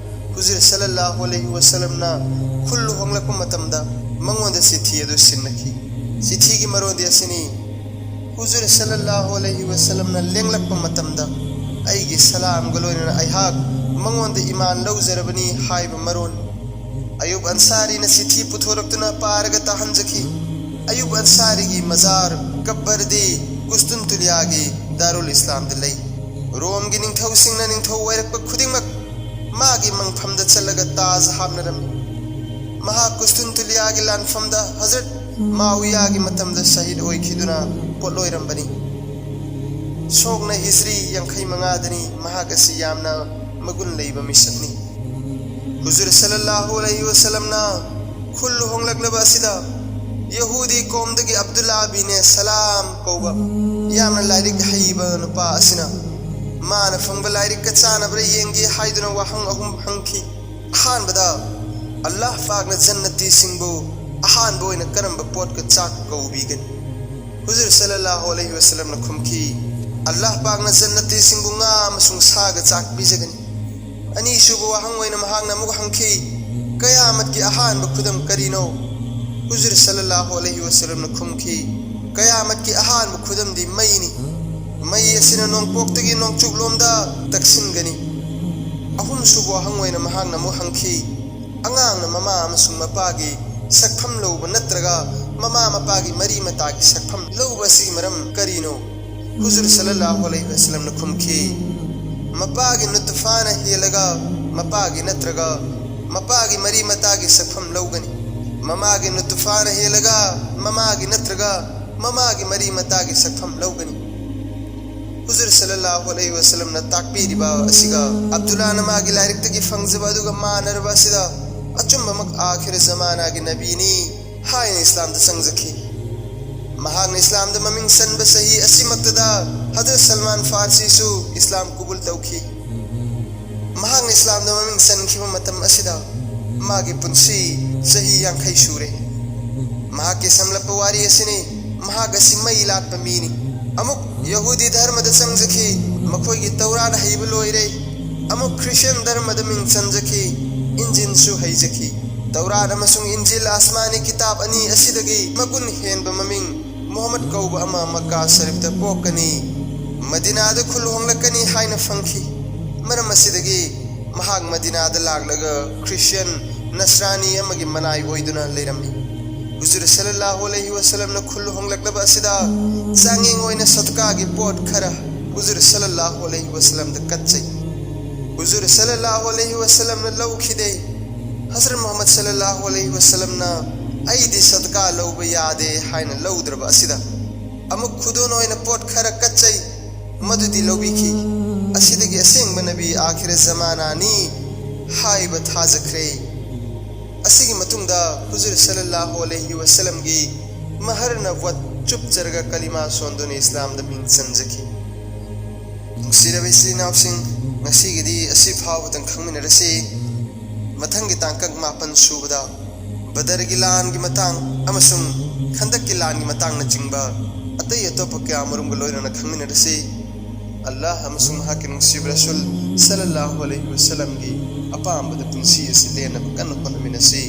ꯍꯨꯖꯨꯔ ꯁꯜꯂꯜꯂꯥꯍꯨ ꯑꯂꯩꯍꯤ ꯋꯥꯁꯜꯂꯝꯅ ꯈꯨꯜ ꯍꯣꯡꯂꯛꯄ ꯃꯇꯝꯗ ꯃꯉꯣꯟꯗ ꯆꯤꯊꯤ ꯑꯗꯨ ꯁꯤꯟꯅꯈꯤ꯫ ꯆꯤꯊꯤꯒꯤ ꯃꯔꯣꯟꯗꯤ ꯑꯁꯤꯅꯤ: ꯍꯨꯖꯨꯔ ꯁꯜꯂꯜꯂꯥꯍꯨ ꯑꯂꯩꯍꯤ ꯋꯥꯁꯜꯂꯝꯅ ꯂꯦꯡꯂꯛꯄ ꯃꯇꯝꯗ ꯑꯩꯒꯤ ꯁꯂꯥꯝꯒ ꯂꯣꯏꯅꯅ ꯑꯩꯍꯥꯛ ꯃꯉꯣꯟꯗ ꯏꯃꯥꯟ ꯂꯧꯖꯔꯕꯅꯤ ꯍꯥꯏꯕ ꯃꯔꯣꯟ꯫ ꯑꯌꯨꯕ ꯑꯟꯁꯥꯔꯤꯅ ꯆꯤꯊꯤ ꯄꯨꯊꯣꯔꯛꯇꯨꯅ ꯄꯥꯔꯒ ꯇꯥꯍꯟꯖꯈꯤ꯫ ꯑꯌꯨꯕ ꯑꯟꯁꯥꯔꯤꯒꯤ ꯃꯖꯥꯔ ꯀꯕꯔꯗꯤ ꯀꯨꯁꯇꯨꯟꯇꯨꯂꯤꯌꯥꯒꯤ ꯗꯥꯔꯨꯜ ꯏꯁꯂꯥꯝꯗ ꯂꯩ꯫ ꯔꯣꯝꯒꯤ ꯅꯤꯡꯊꯧꯁꯤꯡꯅ ꯅꯤꯡꯊꯧ ꯑꯣꯏꯔꯛꯄ ꯈꯨꯗꯤꯡꯃꯛ ꯃꯥꯒꯤ ꯃꯪꯐꯝꯗ ꯆꯠꯂꯒ ꯇꯥꯖ ꯍꯥꯞꯅꯔꯝꯃꯤ꯫ ꯃꯍꯥꯛ ꯀꯨꯁꯇꯨꯟꯇꯨꯂꯤꯌꯥꯒꯤ ꯂꯥꯟꯐꯝꯗ ꯍꯖꯔꯠ ꯃꯥꯋꯤꯌꯥꯒꯤ ꯃꯇꯝꯗ ꯁꯍꯤꯗ ꯑꯣꯏꯈꯤꯗꯨꯅ ꯄꯣꯠꯂꯣꯏꯔꯝꯕꯅꯤ꯫ ꯁꯣꯛꯅ ꯍꯤꯖ꯭ꯔꯤ ꯌꯥꯡꯈꯩ ꯃꯉꯥꯗꯅꯤ꯫ ꯃꯍꯥꯛ ꯑꯁꯤ ꯌꯥꯝꯅ ꯃꯒꯨꯟ ꯂꯩꯕ ꯃꯤꯁꯛꯅꯤ꯫ ꯍꯨꯖꯨꯔ ꯁꯜꯂꯜꯂꯥꯍꯨ ꯑꯂꯩꯍꯤ ꯋꯥꯁꯜꯂꯝꯅ ꯈꯨꯜ ꯍꯣꯡꯂꯛꯂꯕ ꯑꯁꯤꯗ ꯌꯍꯨꯗꯤ ꯀꯣꯝꯗꯒꯤ ꯑꯕꯗꯨꯜꯂꯥ ꯕꯤꯅꯦ ꯁꯂꯥꯝ ꯀꯧꯕ ꯌꯥꯝꯅ ꯂꯥꯏꯔꯤꯛ ꯍꯩꯕ ꯅꯨꯄꯥ ꯑꯁꯤꯅ ꯃꯥꯅ ꯐꯪꯕ ꯂꯥꯏꯔꯤꯛꯀ ꯆꯥꯟꯅꯕ꯭ꯔꯥ ꯌꯦꯡꯒꯦ ꯍꯥꯏꯗꯨꯅ ꯋꯥꯍꯪ ꯑꯍꯨꯝ ꯍꯪꯈꯤ꯫ ꯑꯍꯥꯟꯕꯗ, ꯑꯜꯂꯥꯍ ꯄꯥꯛꯅ ꯖꯟꯅꯇꯤꯁꯤꯡꯕꯨ ꯑꯍꯥꯟꯕ ꯑꯣꯏꯅ ꯀꯔꯝꯕ ꯄꯣꯠꯀ ꯆꯥꯛ ꯀꯧꯕꯤꯒꯅꯤ? ꯍꯨꯖꯨꯔ ꯁꯜꯂꯜꯂꯥꯍꯨ ꯑꯂꯩꯍꯤ ꯋꯥꯁꯜꯂꯝꯅ ꯈꯨꯝꯈꯤ, ꯑꯜꯂꯥꯍ ꯄꯥꯛꯅ ꯖꯟꯅꯇꯤꯁꯤꯡꯕꯨ ꯉꯥ ꯑꯃꯁꯨꯡ ꯁꯥꯒ ꯆꯥꯛ ꯄꯤꯖꯒꯅꯤ꯫ ꯑꯅꯤꯁꯨꯕ ꯋꯥꯍꯪ ꯑꯣꯏꯅ ꯃꯍꯥꯛꯅ ꯑꯃꯨꯛ ꯍꯪꯈꯤ, ꯀꯌꯥꯃꯠꯀꯤ ꯑꯍꯥꯟꯕ ꯈꯨꯗꯝ ꯀꯔꯤꯅꯣ? ꯍꯨꯖꯨꯔ ꯁꯜꯂꯜꯂꯥꯍꯨ ꯑꯂꯩꯍꯤ ꯋꯥꯁꯜꯂꯝꯅ ꯈꯨꯝꯈꯤ, ꯀꯌꯥꯃꯠꯀꯤ ꯑꯍꯥꯟꯕ ꯈꯨꯗꯝꯗꯤ ꯃꯩꯅꯤ꯫ ꯃꯩ ꯑꯁꯤꯅ ꯅꯣꯡꯄꯣꯛꯇꯒꯤ ꯅꯣꯡꯆꯨꯞꯂꯣꯝꯗ ꯇꯛꯁꯤꯟꯒꯅꯤ꯫ ꯑꯍꯨꯝꯁꯨꯕ ꯋꯥꯍꯪ ꯑꯣꯏꯅ ꯃꯍꯥꯛꯅ ꯑꯃꯨꯛ ꯍꯪꯈꯤ, ꯑꯉꯥꯡꯅ ꯃꯃꯥ ꯑꯃꯁꯨꯡ ꯃꯄꯥꯒꯤ ꯁꯛꯐꯝ ꯂꯧꯕ ꯅꯠꯇ꯭ꯔꯒ ꯃꯃꯥ ꯃꯄꯥꯒꯤ ꯃꯔꯤ ꯃꯇꯥꯒꯤ ꯁꯛꯐꯝ ꯂꯧꯕ ꯑꯁꯤꯒꯤ ꯃꯔꯝ ꯀꯔꯤꯅꯣ? ꯍꯨꯖꯨꯔ ꯁꯜꯂꯜꯂꯥꯍꯨ ꯑꯂꯩꯍꯤ ꯋꯥꯁꯜꯂꯝꯅ ꯈꯨꯝꯈꯤ, ꯃꯄꯥꯒꯤ ꯅꯨꯇꯐꯥꯅ ꯍꯦꯜꯂꯒ ꯃꯄꯥꯒꯤ ꯅꯠꯇ꯭ꯔꯒ ꯃꯄꯥꯒꯤ ꯃꯔꯤ ꯃꯇꯥꯒꯤ ꯁꯛꯐꯝ ꯂꯧꯒꯅꯤ꯫ ꯃꯃꯥꯒꯤ ꯅꯨꯇꯐꯥꯅ ꯍꯦꯜꯂꯒ ꯃꯃꯥꯒꯤ ꯅꯠꯇ꯭ꯔꯒ ꯃꯃꯥꯒꯤ ꯃꯔꯤ ꯃꯇꯥꯒꯤ ꯁꯛꯐꯝ ꯂꯧꯒꯅꯤ꯫ ꯍꯨꯖꯨꯔ ꯁꯜꯂꯜꯂꯥꯍꯨ ꯑꯂꯩꯍꯤ ꯋꯥꯁꯜꯂꯝꯅ ꯇꯥꯛꯄꯤꯔꯤꯕ ꯑꯁꯤꯒ ꯑꯕꯗꯨꯜꯂꯥꯅ ꯃꯥꯒꯤ ꯂꯥꯏꯔꯤꯛꯇꯒꯤ ꯐꯪꯖꯕ ꯑꯗꯨꯒ ꯃꯥꯟꯅꯔꯕ ꯑꯁꯤꯗ ꯑꯆꯨꯝꯕꯃꯛ ꯑꯥꯈꯤꯔ ꯖꯃꯥꯅꯥꯒꯤ ꯅꯕꯤꯅꯤ ꯍꯥꯏꯅ ꯏꯁꯂꯥꯝꯗ ꯆꯪꯖꯈꯤ꯫ ꯃꯍꯥꯛꯅ ꯏꯁꯂꯥꯝꯗ ꯃꯃꯤꯡ ꯆꯟꯕ ꯆꯍꯤ ꯑꯁꯤꯃꯛꯇꯗ ꯍꯖꯔꯠ ꯁꯜꯃꯥꯟ ꯐꯥꯔꯁꯤꯁꯨ ꯏꯁꯂꯥꯝ ꯀꯕꯨꯜ ꯇꯧꯈꯤ꯫ ꯃꯍꯥꯛꯅ ꯏꯁꯂꯥꯝꯗ ꯃꯃꯤꯡ ꯆꯟꯈꯤꯕ ꯃꯇꯝ ꯑꯁꯤꯗ ꯃꯥꯒꯤ ꯄꯨꯟꯁꯤ ꯆꯍꯤ ꯌꯥꯡꯈꯩ ꯁꯨꯔꯦ꯫ ꯃꯍꯥꯛꯀꯤ ꯁꯝꯂꯞꯄ ꯋꯥꯔꯤ ꯑꯁꯤꯅꯤ꯫ ꯃꯍꯥꯛ ꯑꯁꯤ ꯃꯩ ꯂꯥꯠꯄ ꯃꯤꯅꯤ꯫ ꯑꯃꯨꯛ ꯌꯍꯨꯗꯤ ꯙꯔꯃꯗ ꯆꯪꯖꯈꯤ꯫ ꯃꯈꯣꯏꯒꯤ ꯇꯧꯔꯥꯠ ꯍꯩꯕ ꯂꯣꯏꯔꯦ꯫ ꯑꯃꯨꯛ ꯈ꯭ꯔꯤꯁꯇꯤꯌꯟ ꯙꯔꯃꯗ ꯃꯤꯡ ꯆꯟꯖꯈꯤ꯫ ꯏꯟꯖꯤꯜꯁꯨ ꯍꯩꯖꯈꯤ꯫ ꯇꯧꯔꯥꯠ ꯑꯃꯁꯨꯡ ꯏꯟꯖꯤꯜ ꯑꯁꯃꯥꯅꯤ ꯀꯤꯇꯥꯕ ꯑꯅꯤ ꯑꯁꯤꯗꯒꯤ ꯃꯒꯨꯟ ꯍꯦꯟꯕ ꯃꯃꯤꯡ ꯃꯨꯍꯝꯃꯗ ꯀꯧꯕ ꯑꯃ ꯃꯛꯀꯥ ꯁꯔꯤꯐꯇ ꯄꯣꯛꯀꯅꯤ, ꯃꯗꯤꯅꯥꯗ ꯈꯨꯜ ꯍꯣꯡꯂꯛꯀꯅꯤ ꯍꯥꯏꯅ ꯐꯪꯈꯤ꯫ ꯃꯔꯝ ꯑꯁꯤꯗꯒꯤ ꯃꯍꯥꯛ ꯃꯗꯤꯅꯥꯗ ꯂꯥꯛꯂꯒ ꯈ꯭ꯔꯤꯁꯇꯤꯌꯟ ꯅꯁꯔꯥꯅꯤ ꯑꯃꯒꯤ ꯃꯅꯥꯏ ꯑꯣꯏꯗꯨꯅ ꯂꯩꯔꯝꯃꯤ꯫ ꯍꯨꯖꯨꯔ ꯁꯜꯂꯜꯂꯥꯍꯨ ꯑꯂꯩꯍꯤ ꯋꯁꯜꯂꯝꯅ ꯈꯨꯜ ꯍꯣꯡꯂꯛꯂꯕ ꯑꯁꯤꯗ ꯆꯥꯡꯌꯦꯡ ꯑꯣꯏꯅ ꯁꯗꯀꯥꯒꯤ ꯄꯣꯠ ꯈꯔ ꯍꯨꯖꯨꯔ ꯁꯜꯂꯜꯂꯥꯍꯨ ꯑꯂꯩꯍꯤ ꯋꯁꯜꯂꯝꯗ ꯀꯠꯆꯩ꯫ ꯍꯨꯖꯨꯔ ꯁꯜꯂꯜꯂꯥꯍꯨ ꯑꯂꯩꯍꯤ ꯋꯁꯜꯂꯝꯅ ꯂꯧꯈꯤꯗꯦ꯫ ꯍꯖꯔꯠ ꯃꯨꯍꯝꯃꯗ ꯁꯜꯂꯜꯂꯥꯍꯨ ꯑꯂꯩꯍꯤ ꯋꯁꯜꯂꯝꯅ "ꯑꯩꯗꯤ ꯁꯗꯀꯥ ꯂꯧꯕ ꯌꯥꯗꯦ" ꯍꯥꯏꯅ ꯂꯧꯗ꯭ꯔꯕ ꯑꯁꯤꯗ ꯑꯃꯨꯛ ꯈꯨꯗꯣꯜ ꯑꯣꯏꯅ ꯄꯣꯠ ꯈꯔ ꯀꯠꯆꯩ, ꯃꯗꯨꯗꯤ ꯂꯧꯕꯤꯈꯤ꯫ ꯑꯁꯤꯗꯒꯤ ꯑꯁꯦꯡꯕ ꯅꯕꯤ ꯑꯥꯈꯤꯔ ꯖꯃꯥꯅꯥꯅꯤ ꯍꯥꯏꯕ ꯊꯥꯖꯈ꯭ꯔꯦ꯫ ꯑꯁꯤꯒꯤ ꯃꯇꯨꯡꯗ ꯍꯨꯖꯨꯔ ꯁꯜꯂꯜꯂꯥꯍꯨ ꯑꯂꯩꯍꯤ ꯋꯁꯜꯂꯝꯒꯤ ꯃꯍꯔ ꯅꯕꯨꯋꯠ ꯆꯨꯞꯆꯔꯒ ꯀꯂꯤꯃꯥ ꯁꯣꯟꯗꯨꯅ ꯏꯁꯂꯥꯝꯗ ꯃꯤꯡ ꯆꯟꯖꯈꯤ꯫ ꯅꯨꯡꯁꯤꯔꯕ ꯏꯆꯤꯜ ꯏꯅꯥꯎꯁꯤꯡ, ꯉꯁꯤꯒꯤꯗꯤ ꯑꯁꯤ ꯐꯥꯎꯕꯗꯪ ꯈꯪꯃꯤꯟꯅꯔꯁꯤ꯫ ꯃꯊꯪꯒꯤ ꯇꯥꯡꯀꯛ ꯃꯥꯄꯟ ꯁꯨꯕꯗ ꯕꯗꯔꯒꯤ ꯂꯥꯟꯒꯤ ꯃꯇꯥꯡ ꯑꯃꯁꯨꯡ ꯈꯟꯗꯛꯀꯤ ꯂꯥꯟꯒꯤ ꯃꯇꯥꯡꯅꯆꯤꯡꯕ ꯑꯇꯩ ꯑꯇꯣꯞꯄ ꯀꯌꯥ ꯃꯔꯨꯝꯒ ꯂꯣꯏꯅꯅ ꯈꯪꯃꯤꯟꯅꯔꯁꯤ꯫ ꯑꯜꯂꯥꯍ ꯑꯃꯁꯨꯡ ꯃꯍꯥꯛꯀꯤ ꯅꯨꯡꯁꯤꯕ ꯔꯁꯨꯜ ꯁꯜꯂꯜꯂꯥꯍꯨ ꯑꯂꯩꯍꯤ ꯋꯁꯜꯂꯝꯒꯤ ꯑꯄꯥꯝꯕꯗ ꯄꯨꯟꯁꯤ ꯑꯁꯤ ꯂꯦꯟꯅꯕ ꯀꯟꯅ ꯍꯣꯠꯅꯃꯤꯟꯅꯁꯤ꯫